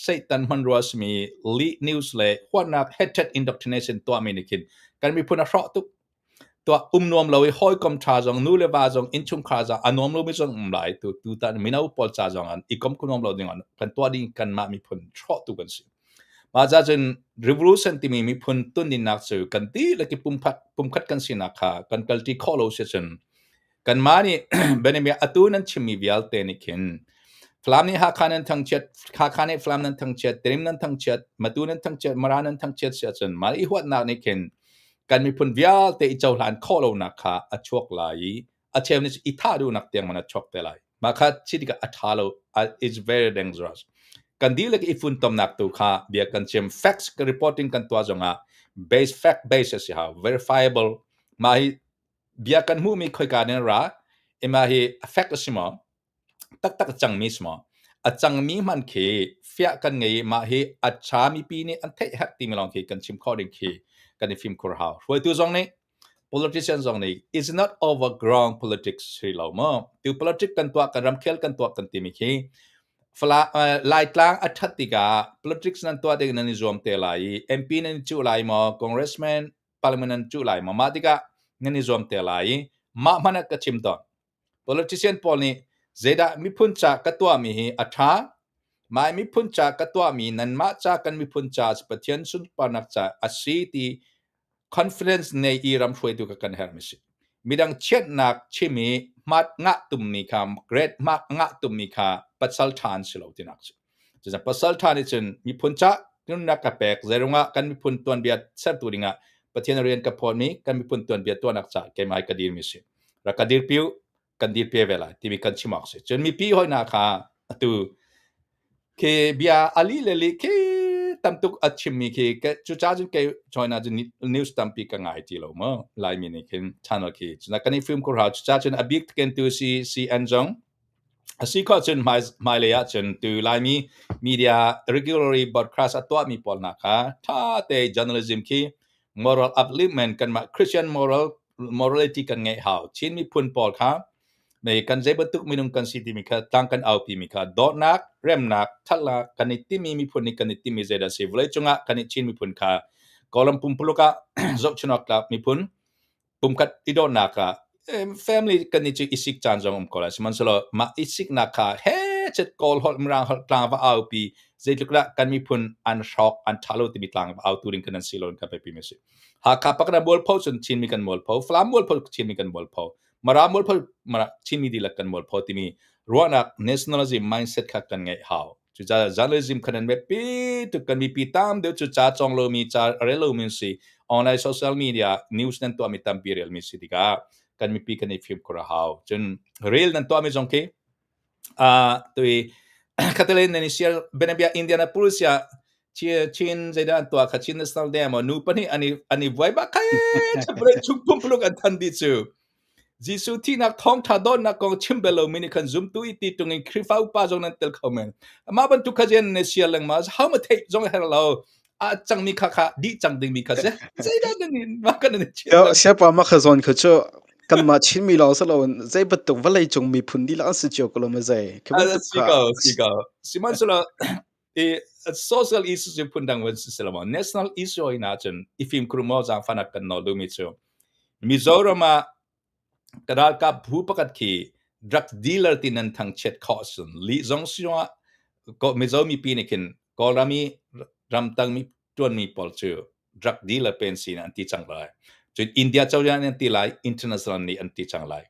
Satan hmanrua simi lih news le huatnak hatred indoctrination tuahmi nih khin kan miphun a hrawh tuk. Tuah um nuam lo i hawikom ṭha zong nu le va zong innchungkhar zong a nuam lomi zong um lai tu tutan mino pawl ca zong an i kom ku nuam lo ding an kan tuah ding kanmah miphun hrawhtu kan si. Mah ca cun revolution timi miphun tunninnak cu kan dihlak i pumkhat pumkhat kan sinak kha kan kalṭi khawh lo si cun Kanmah nih Benjamin atu nan chimmi vialte nih khin Falam nih Hakha nan thangchiat, Hakha nih Falam nan thangchiat, Tedim nan thangchiat, Matu nan thangchiat, Mara nan thangchiat si ahcun mah i huatnak nih khin kan miphun vialte i cohlan khawh lonak kha a chuak lai i a cheu nih i thah duhnak tiang man a chuak te lai. Mah kha si tikah a ṭha lo. It's very dangerous. Kan dihlak i funtomnak tu kha bia kan chim. Facts reporting kan tuah zongah base fact base a si hau. Verifiable. Mah hi bia kan hmuhmi khoika in ra ima hi a fact a si maw taktak a cangmi si maw a cangmi hman khi fiah kan ngei i mah hi a ṭha mipi nih an theih herh timi lawng khi kan chim khawh ding khi kan i fimkhur hau hruaitu zong nih politician zong nih is not overground politics si lo maw tu politics kan tuah kan ramkhel kan tuah kan timi khi Fala, Laitlang a ṭhat tikah politics nan tuah ding nan i zuam te lai i MP nan i cuh lai maw congressman parliament nan cuh lai maw mah tikah nan i zuam te lai i mah hmanh ah ka chim tawn politician pawl nih zeidah miphun ca ka tuahmi hi a ṭha mah miphun ca ka tuahmi nanmah ca kan miphun ca Pathian sunparnak ca a si ti confidence nei i ram hruaitu ka kan herh mi si midang chiatnak chim i hmat ngah tummi kha great hmat ngah tummi kha pasal ṭha an si lo tinak si Cucaah pasal ṭha nih cun miphun ca nunnak ka pek zeirungah kan miphun tuanbia sertu dingah Pathian rian ka phawtmi kan miphun tuanbia tuahnak ca keimah ka dirmi si. Rak ka dirpi u, kan dirpi ve lai timi kan chim awk si. Cun mipi hoi hna kha atu khi bia ali le li khi Tam tuk a chimmi khi cucaah cun kei join ah cun news tampi ka ngai ti lo mu. Laimi nih khin channel khi cun kan i film kur hau. Cucaah cun a bik takin tu CCN zong a si khawh cun hmailei ah cun tu Laimi media regularly broadcast a tuahmi pawl hna kha ṭha te journalism khi moral upliftment, kanmah Christian morality kan ngeih hau. Chin miphun pawl kha mei kan zei bantuk minung kan si timi kha tlang kan aupi mi kha dawtnak, remnak, thatnak kan i timi miphun nih kan i timi zeidah si vawlei cungah kan i Chin miphun kha Kawlram pumpuluk ah zohchun awk tlak miphun pumkhat i dawtnak ah family kan i cu i sik caan zong um ko lai. Sihmanhsehlaw mah i siknak kha he chet Kawl holh, Mirang holh tlang va aupi, zeitluk dah kan miphun an hrawk, an ṭha lo timi tlang va autu ding kan an si lo in ka biapi mi si. Hakha pakhat ah mualpho cun Chinmi kan mualpho, Falam mualpho Chinmi kan mualpho, Mara mualpho Mara Chinmi dihlak kan mualpho timi ruahnak nationalism mindset kha kan ngeih hau. Cucaah journalism khan an biapi tuk. Kan mipi tam deuh cu ca cawng lomi, ca rel lomi an si. Online social media news nan tuahmi tampi relmi si tikah kan mipi kan i fimkhur a hau. Cun rel nan tuahmi zong khi tui khatelen nan i share benabia Indianapolis ah Chin zeidah an tuah kha, Chin National Day maw, nu pahnih an i vuai bak khai chapre chung pumpuluk an than dih cu. Jesuh thihnak thawngṭha dawtnak kong chim bal lomi nih khan zumtu i ti ṭung in Khrihfa upa zong nan tel kho men. Mah bantuk kha zen na sial lengmang, how ma theih zong a herh lo. A cangmi kha kha dih cang dingmi kha si. Zeidah nan in mah kan nan chim. Yo, siapa ma kha zawn kha cu kanmah Chinmi lawng si loin zei bantuk vawlei cung miphun dihlak an si cio ko lo ma zei. Khi bantuk Si ko, si ko. Sihmanhsehlaw i social issue cu phundang van si lo maw, national issue in ahcun i fimkhur maw zaangfahnak kan nawl duhmi cu Mizoram ah ka ralkap phu pakhat khi drug dealer ti nan thangchiat khawh sun lih zong si ah Mizo mipi nih khin Kawlram i ramtang mi tuanmi pawl cu drug dealer pen sin an ti cang lai. Cun India cozah nih an ti lai, international nih an ti cang lai.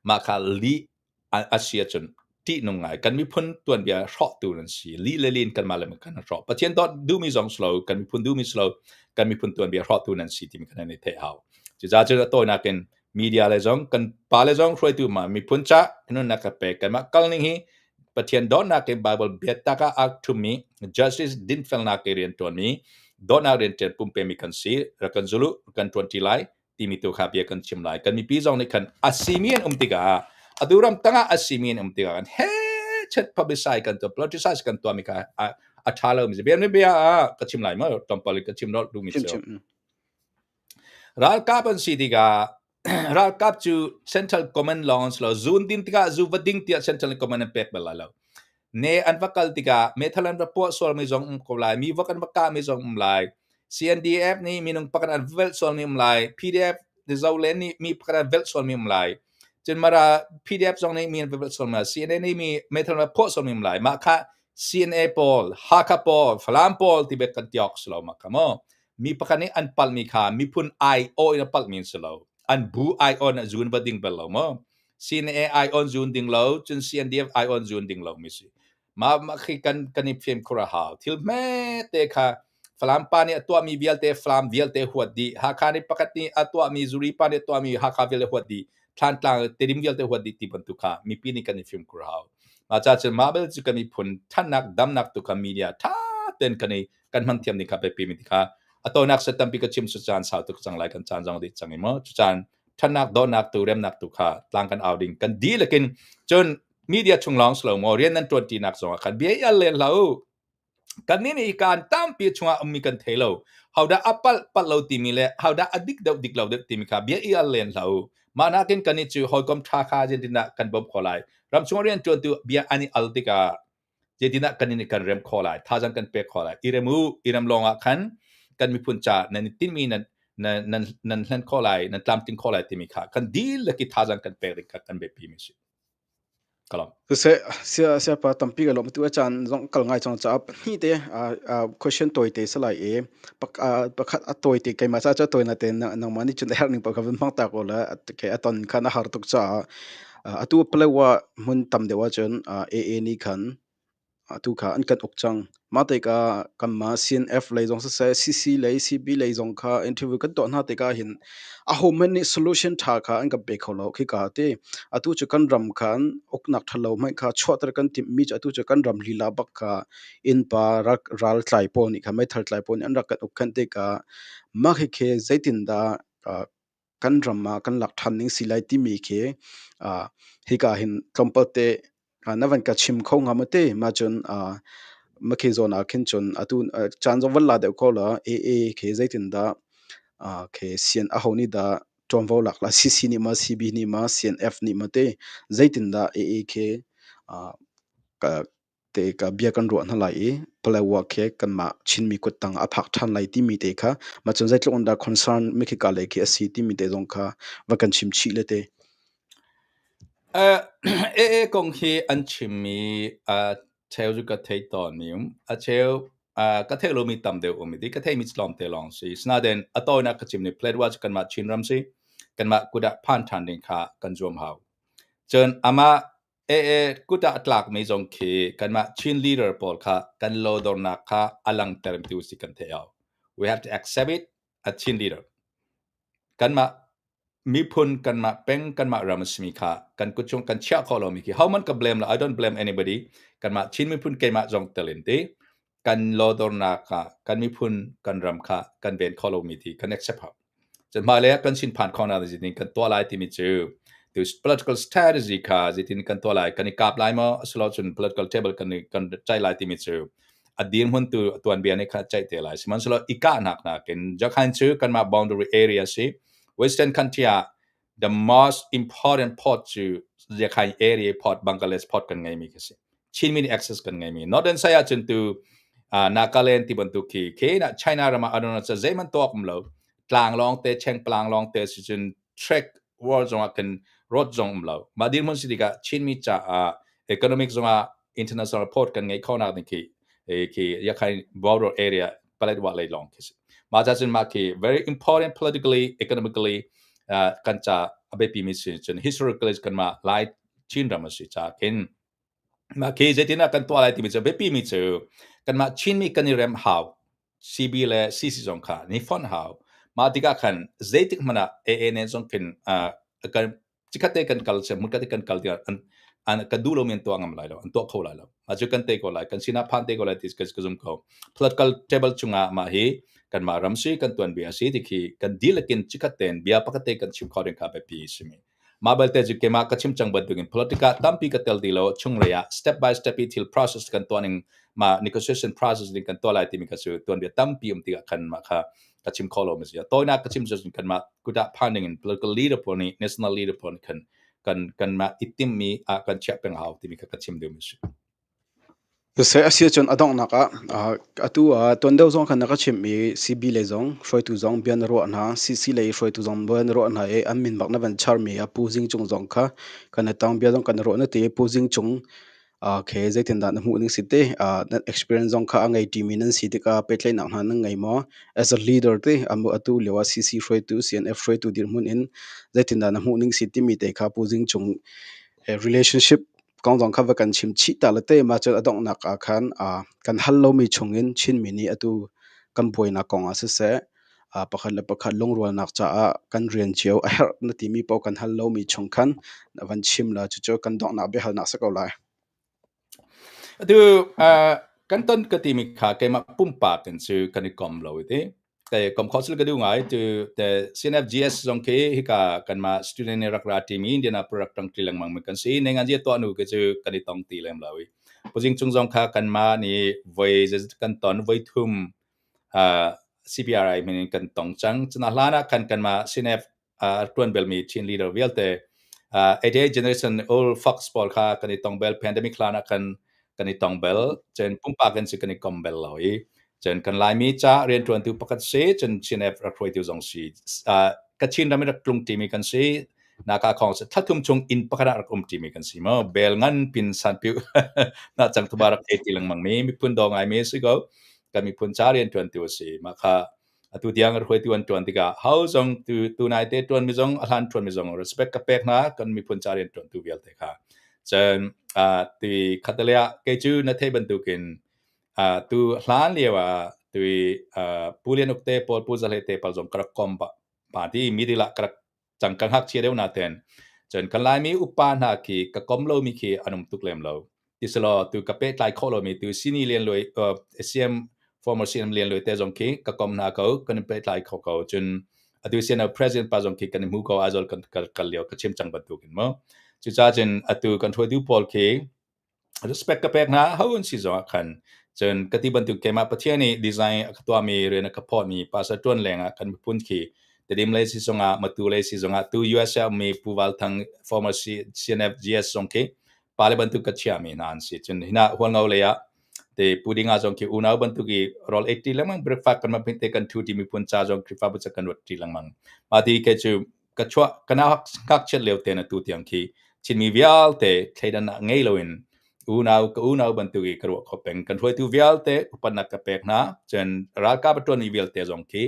Mah kha lih a si ahcun ṭihnung ngai. Kan miphun tuanbia hrawhtu nan si. Lih le lin kanmah le kan hrawh. Pathian dawt duhmi zong si lo, kan miphun duhmi si lo, kan miphun tuanbia hrawhtu nan si timi kan i theih hau. Cucaah cun a tawinak in media le zong kan pa le zong hruaitu ma miphun ca nunnak ka pek kanmah kal ning hi Pathian dawtnak in Bible biatak ah aa ṭhummi justice, dinfelnak i rian ṭuanmi, dawtnak rian ṭuan pumpemi kan si. Rak kan zul u, kan ṭuanṭi lai timi tu kha bia kan chim lai. Kan mipi zong nih khan a simi an um tikah, atu ram tangah a simi an um tikah kan he chet publicize kan tuah, politicize kan tuah mi kha a tha lo mi bia bia ah ka chim lai ma tlawmpal ka chim lo duhmi cu ralkap an si tikah ralkap cu central command lawng lo zun din tikah zu va ding tiah central command an pek bal lai lo. Ne an va kal tikah meithal an va puah sualmi zong um ko lai, mi vok an va kahmi zong um lai, CNDF nih minung pakhat an velh sualmi um lai, PDF Zolen nih mi pakhat an velh sualmi um lai, cun Mara PDF zong nih mi an va velh sualmi lai, CNA nih mi meithal an va phuah sualmi um lai. Mah kha CNA pawl, Hakha pawl, Falam pawl ti bek kan ti awk si lo mah kha mu. Mi pakhat nih an palhmi kha miphun ai-awh in a palhmi an si lo, an bu ai-awh in a zun va ding bal lo mu. CNA ai on zun ding lo, cun CNDF ai on zun ding lo mi si. Mah mah khi kan i fim khur a hau. Thil hme te kha Falam pa nih a tuahmi vialte Falam vialte huat dih, Hakha nih pakhat nih a tuahmi, Zuri pa nih a tuahmi Hakha vialte huat dih, Thlantlang Tedim vialte huat dih ti bantuk kha mipi nih kan i fim khur a hau. Mah ca cun mah bel cu kan miphun thannak damnak tu kha media tha ten kan i kan hman thiam ning kha biapi mi ti kha a tonak se tampi ka chim su caan sau tuk cang lai, kan caan zong dih cang i mu. Cu caan ṭhatnak, dawtnak tu, remnak tu kha tlang kan au ding kan dihlak in. Cun media chung lawng si lo maw, rian nan ṭuanṭinak zong ah khan bia i al len hlah u. Kannih nih kaan tampi chungah ummi kan thei lo. Hodah a palh, palh lo timi le hodah a dik deuh, dik lo deuh timi kha bia i al len hlah u. Mah nakin kannih cu hawikom ṭha kha zeitindah kan bawmh khawh lai, ramchung rianṭuantu bia an i al tikah zeitindah kan in kan rem khawh lai, thazaang kan pek khawh lai. I rem u, i rem lawng ah khan kan miphun ca nan i tinhmi nan nan nan hlen khawh lai, nan tlamtling khawh lai timi kha kan dihlak i thazaang kan pek ding kha kan biapi mi si. Kalam. Siseh, sia siapa tampi ka lawm tu a caan zong kal ngai cang caah pahnih te question tawi te salai i pakhat a tawi te keimah ca cu a tawi na te nangmah nih cun a herh ning paoh kha vun hmang ta ko la ke a ton khan a har tuk caah atu Palawa hmun tam deuh ahcun AA nih khan. Atu kha an kan uk cang. Mah tikah kanmah CNF lei zong siseh, CC lei, CB lei zong kha interview kan tuah hna tikah hin ahohmanh nih solution ṭha kha an kan pe kho lo khika ti. Atu cu kan ram khan uknak ṭhalo hmanh kha chuahter kan timhmi cu atu cu kan ram lila bak kha innpa ral tlai pawl nih khan meithal tlai pawl nih an rak kan uk khan tikah mah khikhi zeitindah kan ram ah kan lak ṭhan ning si lai timi khi hika hin tlawmpal te na van ka chim kho hnga maw te? Mah cun makhi zawn ah khin cun atu caan zong van la deuh ko law AA khi zeitindah khi sian aho nih dah ṭuanvo lak la CC nih maw CB nih maw CNF nih maw te zeitindah AA khi te ka bia kan ruah hna lai i Palawa khi kanmah Chinmi kuttang a phak ṭhan lai timi te kha mah cun zeitluk in dah concern mikhika lei khi a si timi te zong kha va kan chim chih le te. AA kong hi an chimmi a cheu cu ka thei tawn mi um. A cheu ka theih lomi tam deuh um i ka theimi cu tlawmte lawng si. Sinain a tawinak ka chim ni Paletwa cu kanmah Chinram si. Kanmah kut ah phan ṭhan ding kha kan zuam hau. Cun amah AA kut ah a tlakmi zong khi kanmah Chin leader pawl kha kan lodornak kha a langhtertu si kan theih hau. We have to accept it a Chin leader. Kanmah miphun, kanmah peng, kanmah ram a simi kha kan kut chung kan chiah khawh lomi khi hohmanh ka blame lo. I don't blame anybody. Kanmah Chin miphun keimah zong tel in ti kan lodornak kha kan miphun kan ram kha kan ven kho lomi ti kan accept hau. Cun hmailei ah kan sin phan khawhnak zeitin kan tuah lai timi cu tu political strategy kha zeitin kan tuah lai, kan i kap lai maw, asilocun political table kan i kan ceih lai timi cu a dirhmun tu tuanbia nih kha ceih te lai. Sihmanhsehlaw i kahnak nakin Jakhan cu kanmah boundary area si. Western country ah the most important port cu Yakhain area port, Bangladesh port kan ngeimi khi si. Chinmi nih access kan ngeimi. Northern side ahcun tu Nagaland ti bantuk khi khi na China ram ah adon ca zeiman tuak um lo. Tlang lawng te, cheng plang lawng te si cun trek world zong ah kan road zong um lo. Mah dirhmun si tikah Chinmi caah economic zong ah international port kan ngeih khawhnak ding khi khi Yakhain border area Paletwa lei lawng khi si. Mah ca cun mah khi very important politically, economically kan ca a biapi mi si cun historically kan mah Lai Chin ram a si ca khin mah khi zeitin ah kan tuah lai timi cu biapi mi cu kanmah Chinmi kan i rem hau. CB le CC zong kha ni fonh hau. Mah tikah khan zeitik hmanh ah AA nen zong khin kan cikhat te kan kal hmun khat te kan kal tikah an an kan duh lomi an tuah ngam lai lo, an tuah kho lai lo. Mah cu kan te ko lai, kan sinah phan te ko lai ti ka zum ko. Political table chungah mah hi kanmah ram si, kan tuanbia si ti khi kan dihlak in cikhat tein bia pakhat te kan chim kho ding kha biapi simi. Mah belte cu keimah ka chim cang bantukin politic ah tampi ka tel ti lo. Chunglei ah step by step i thil process kan tuah ning, mah negotiation process ning kan tuah lai timi kha cu tuanbia tampi um tikah khan mah kha ka chim kho lo mi si. Tawinak ka chim cu kanmah kut ah phan ding in political leader pawl nih, national leader pawl nih khan kan kanmah i timmi ah kan chiah peng hau timi kha ka chim duhmi si. Siseh, a si ahcun a donghnak ah atu ah tuan deuh zong khan na ka chimh i CB lei zong hruaitu zong bia na ruah hna, CC lei hruaitu zong bia na ruah hna i an min bak na van charmi a Pu Zing Cung zong kha kan i tang bia zong kan i ruah na ti i Pu Zing Cung khi zeitindah na hmuh ning si ti, na experience zong kha a ngei ṭimi nan si tikah pehtlaihnak hna nan ngei maw? As a leader ti atu lio ah CC hruaitu, CNF hruaitu dirhmun in zeitindah na hmuh ning si timi te kha Pu Zing Cung he relationship kong zong kha va kan chim chih ta le te. Mah cun a donghnak ah khan kan hal lomi chungin Chinmi nih atu kan buainak kong ah siseh, pakhat le pakhat lungrualnak caah kan rian cio a herh na timi paoh kan hal lomi chung khan na van chim la, cucu kan donghnak biahalnak si ko lai. Atu kan ton ka timi kha keimah pumpak in cu kan i kom lo i te kom kho sil ka duh ngai. Tu te CNFGS zong khi hika kanmah student nih rak ra timi Indiana rak tang ti lengmang mi kan si. Nengan je to nu ke cu kan i tong ti lem lo i puzing chung zong kha kanmah nih voi kan ton voi thum CPRI min in kan tong cang. Cuna hlan ah khan kanmah CNF tuan belmi Chin leader vialte, 88 generation old Fox pawl kha kan i tong bel. Pandemic hlan ah khan kan i tong bel. Cun pumpak in si kan i kom bel lo i cun kan Laimi ca rianṭuantu pakhat si, cun Chin F rak hruaitu zong si, Kachin ram i rak tlung ṭimi kan si. Naka khong si thla 3 chung inn pakhat ah rak um ṭimi kan si mo bel ngan pin san piu na cang thuba rak ei ti lengmang mi miphun daw ngai mi si ko. Kan miphun ca rianṭuantu a si. Mah kha atu tiang hruaitu an ṭuan tikah ho zong tu tu nai te ṭuan mi zong, a hlan ṭuan mi zong respect ka pek hna, kan miphun ca rianṭuantu vialte kha. Cun ti khatalei ah kei cu na theih bantukin tu hlan lio ah tui Pu Lian Uk te pawl Pu Za Hlei te pawl zong ka rak kom pa ti middle ah ka rak cang ka ngakchia deuh naten cun kan Laimi upa hna khi ka kom lomi khi an um tuk lem lo. Tiselaw tu ka pehtlai khawh lomi tu Sini Lian Luai CM former CM Lian Luai te zong khi ka kom hna ko kan in pehtlai kho ko cun atu CNO president pa zong khi kan i hmu ko Aizawl kan kal lio ka chim cang bantukin mu. Cucaah cun atu kan hruaitu pawl khi respect ka pek hna ho an si zong ah khan cun ka ti bantuk keimah Pathian nih design a ka tuahmi rian a ka phawtmi pastor tuan leng ah kan miphun khi Tedim lei si zong ah Matu lei si zong ah tu US ah ummi Pu Val Thang former CNF GS zong khi pale bantuk ka chiami hna an si cun hina Hualngo lei ah te Pu Dinga zong khi unau bantuk i rawl ei ṭi lengmang breakfast kan ma te kan thu ti miphun ca zong Khrihfabu ca kan ruat ṭi lengmang mah ti ke cu ka chuah kana ngakchiat lio te na tu tiang khi Chinmi vialte thleidannak ngei loin unau ka unau bantuk i ka ruah kho peng kan hruaitu vialte upatnak ka pek hna cun ralkap a ṭuanmi vialte zong khi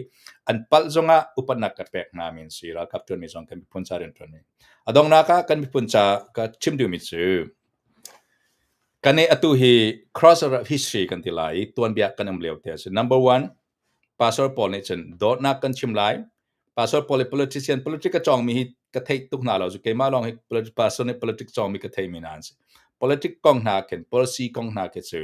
an palh zongah upatnak ka pek hna min si ralkap ṭuanmi zong kan miphun ca rian ṭuanmi a donghnak ah kan miphun ca ka chim duhmi cu kan i atu hi cross of history kan ti lai i tuanbia kan um lio te a si number one pastor pawl nih cun dawtnak kan chim lai Pastor pawl hi politician politic a cawngmi hi ka theih tuk hna lo cu keimah lawng hi pastor nih politic cawngmi ka theimi hna an si. Politic kong hna khin policy kong hna khi cu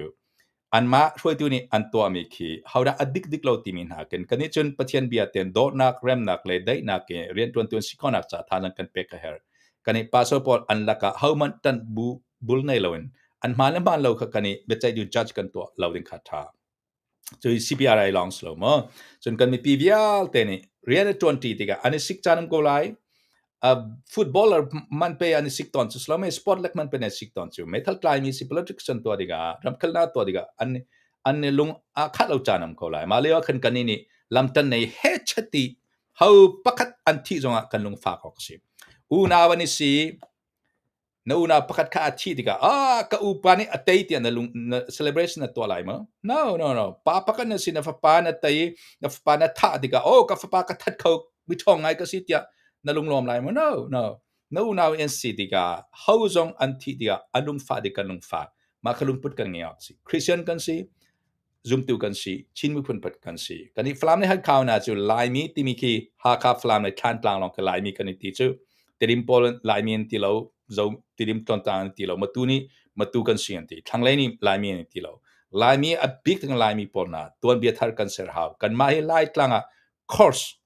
anmah hruaitu nih an tuahmi khi hodah a dik dik lo timi hna khin kannih cun Pathian bia tein dawtnak remnak le daihnak i rianṭuantu an si khawhnak ca thazaang kan pek a herh. Kannih pastor pawl an lakah hohmanh ṭanh bu bul nei loin an hmaan le hmaan lo kha kannih biaceihtu judge kan tuah lo ding kha ṭha. Cu CPRI lawng si lo maw? Cun kan mipi vialte nih rian a ṭuanṭi tikah an i sik caan um ko lai. Footballer man pe an i sik tawn cu si lo mei sport lek man pe an i sik tawn cu meithal tlaimi si politics an tuah tikah ramkhelnak tuah tikah an i lung aa khah lo caan um ko lai. Mah lio ah khan kannih nih lamtan nei he chet i ho pakhat an thih zongah kan lung fak awk a si. Unau an i si Na unau pakhat kha a thih tikah ah ka upa nih a tei tiah na lung na celebration na tuah lai maw? No, no, no. Pa pakhat na si na fapa na tei na fapa na thah tikah oh ka fapa ka that kho mi ṭhawng ngai ka si tiah na lunglawm lai maw? No, no. Na unau in si tikah ho zong an thih tikah a lungfah tik kan lungfak. Mah kha lungput kan ngei awk si. Christian kan si. Zumtu kan si, Chin miphun pat kan si. Kan i Falam le Hakha hna cu Laimi timi khi Hakha Falam le Thlantlang lawng khi Laimi kan i ti cu. Tedim pawl Laimi an ti lo, Zo Tedim Tlawntlang an ti lo, Matu nih Matu kan si an ti. Thlanglei nih Laimi an ti lo. Laimi a bik Laimi pawl hna tuanbia thar kan ser hau. Kanmah hi Laitlang ah course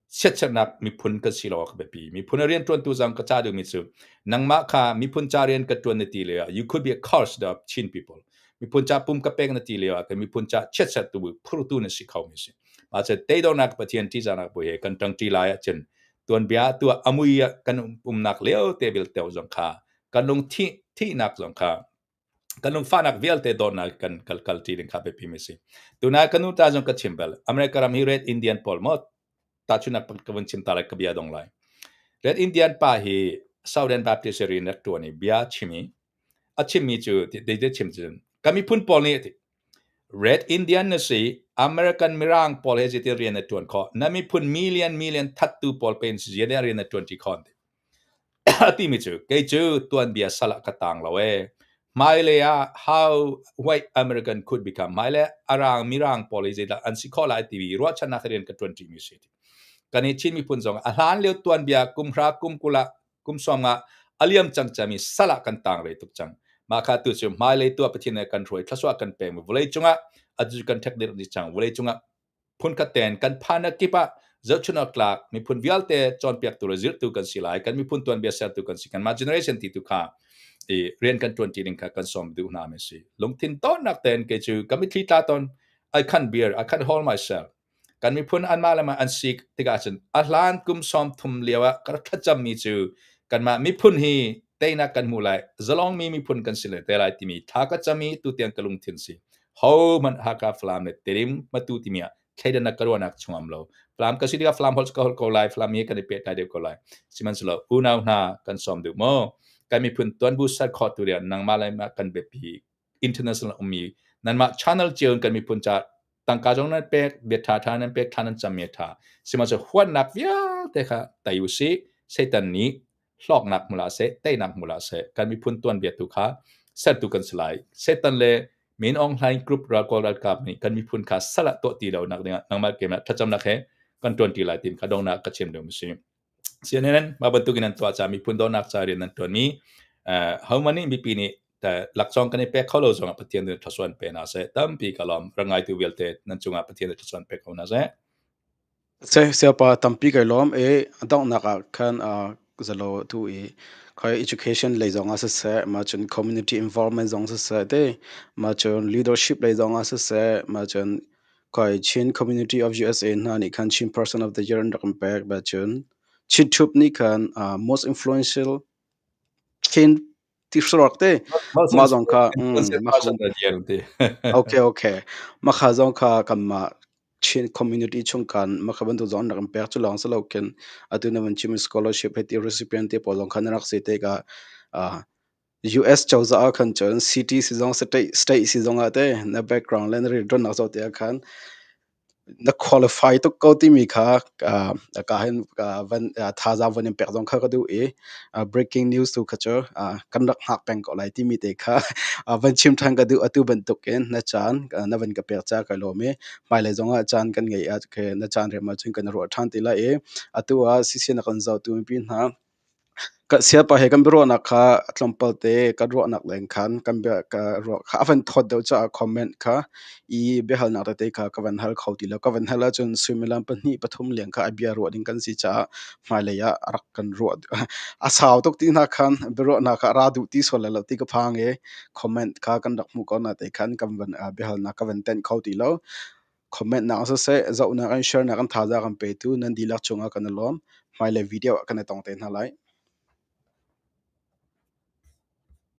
chiatsernak miphun kan si lo ka biapi. Miphun a rian ṭuantu zong ka ca duhmi cu nangmah kha miphun ca rian ka ṭuan na ti lio ah you could be a curse the Chin people. Miphun ca pum ka pek na ti lio ah kan miphun ca chiatsertu phurtu na si kho mi si. Mah cu teidornak Pathian ṭihzahnak bu he kan ṭangṭi lai ahcun tuanbia tu ah amui ah kan umnak lio te vialte zong kha kan lung thihnak zong kha kan lungfahnak vialte dawtnak kan kal kal ṭi ding kha biapi mi si. Tunai ka nu ta zong ka chim bal. America ram hi Red Indian pawl maw tahchunhnak ka vun chim ta lai ka bia dong lai. Red Indian pa hi Southern Baptist rian rak ṭuan i bia chim i a chimmi cu te chim cun ka miphun pawl nih ati Red Indian na si American Mirang pawl he zeitin rian na ṭuan khawh na miphun million million thattu pawl pen si rian na ṭuan ṭi khawh A timi cu kei cu tuanbia sal ah ka tang lo ee. Hmailei ah how white American could become hmailei arang mirang pawl hi zeidah an si khawh lai timi ruahchannak rian ka ṭuan ṭimi si. Kan i Chin miphun zong a hlan lio tuanbia kum hra kum kul ah kum sawm ah a liam cang cami sal ah kan tang rei tuk cang. Mah kha tu cu hmailei tuah Pathian nih kan hruai thlasua kan pek mi vawlei cungah atu kan ṭhek dirh dih cang vawlei cungah Phunkhat tein kan phannak kip ah zohchunh awk tlak miphun vialte cawnpiaktu le zirhtu kan si lai, kan miphun tuanbia sertu kan si, kanmah generation ti tu kha i rian kan ṭuanṭi ding kha kan sawm duh hna mi si. Lungthin tawnnak tein kei cu ka mitthli tla tawn I can't bear, I can't hold myself. Kan miphun anmah le mah an sik tikah cun a hlan kum 30 lio ah ka rak thlacammi cu kanmah miphun hi teinak kan hmu lai, zalongmi miphun kan si le te lai timi thla ka cam i tutiang ka lungthin si. Hohmanh Hakha Falam le Tedim Matu timi ah thleidannak ka ruahnak chung am lo. Falam ka si tikah Falam holh ka holh ko lai, Falam hi kan i pehtlai deuh ko lai. Sihmanhsehlaw unau hna kan sawm duh maw? Kan miphun tuanbu ser khawh tu ding nangmah le mah kan biapi international ummi nanmah channel cio in kan miphun ca tangka zong nan pek, bia ṭha ṭha nan pek, thla nan cammi a ṭha. Sihmanhsehlaw huatnak vialte kha tei u sih. Satan nih Hlawknak hmu hlah seh, teinak hmu hlah seh, kan miphun tuanbia tu kha sertu kan si lai. Satan le Min Aung Hlaing Group ralkawl ralkap nih kan miphun kha sal ah tuah ti lo nak dingah nangmah keimah thlacamnak he kan ṭuanṭi lai tin kha donghnak ka chim duhmi si. CNN mah bantukin nan tuah caah miphun dawtnak ca rian nan ṭuanmi hohmanh nih mipi nih laksawng kan i pek kho lo zongah Pathian nih thluachuah pe hna seh. Tampi ka lawm. Rak ngaitu vialte nan cungah Pathian nih thluachuah pe ko hna seh. Siapa tampi kai lawm i a donghnak ah khan zalo tu i khoi education lei zong ah siseh, mah cun community involvement zong siseh te, mah cun leadership lei zong ah siseh, mah cun khoi Chin Community of USA hna nih khan Chin Person of the Year an rak in pek, mah cun Chin Thup nih khan most influential Chin ti hruak te mah zong kha okay okay mah kha zong kha kanmah Chin community chung khan mah kha bantuk zong an rak in pek cu lawng si lo khin atu na van chim scholarship he ti recipient te pawl zong kha na rak si te ka US cozah ah khan cun city si zong state state si zong ah te na background le na rianṭuannak zoh te ah khan na qualify tuk ko timi kha ka hin van thazaang van in pek zong kha ka duh i breaking news tu kha cu kan rak hngak peng ko lai timi te kha van chim ṭhan ka duh. Atu bantukin na caan na van ka pek ca kai lawm i hmailei zongah caan kan ngeih ah na caan rem ahcun kan ruah ṭhan ti lai i atu ah CC na kan zohtu mipi hna Siapa he kan biaruahnak kha tlawmpal te kan ruahnak leng khan kan bia ka ruah kha a van thawt deuh caah comment kha i biahalnak tete kha ka van hal kho ti lo. Ka van hal ahcun suimilam pahnih pathum leng kha a bia ruah ding kan si caah hmailei ah a rak kan ruah a sau tuk ti hna khan biaruahnak kha a ra duh ti sual lai lo ti ka phang i comment kha kan rak hmuh ko na te khan kan van biahalnak ka van tenh kho ti lo. Comment nak siseh, zohnak in share nak in thazaang kan petu nan dihlak cungah kan i lawm. Hmailei video ah kan i tong te hna lai.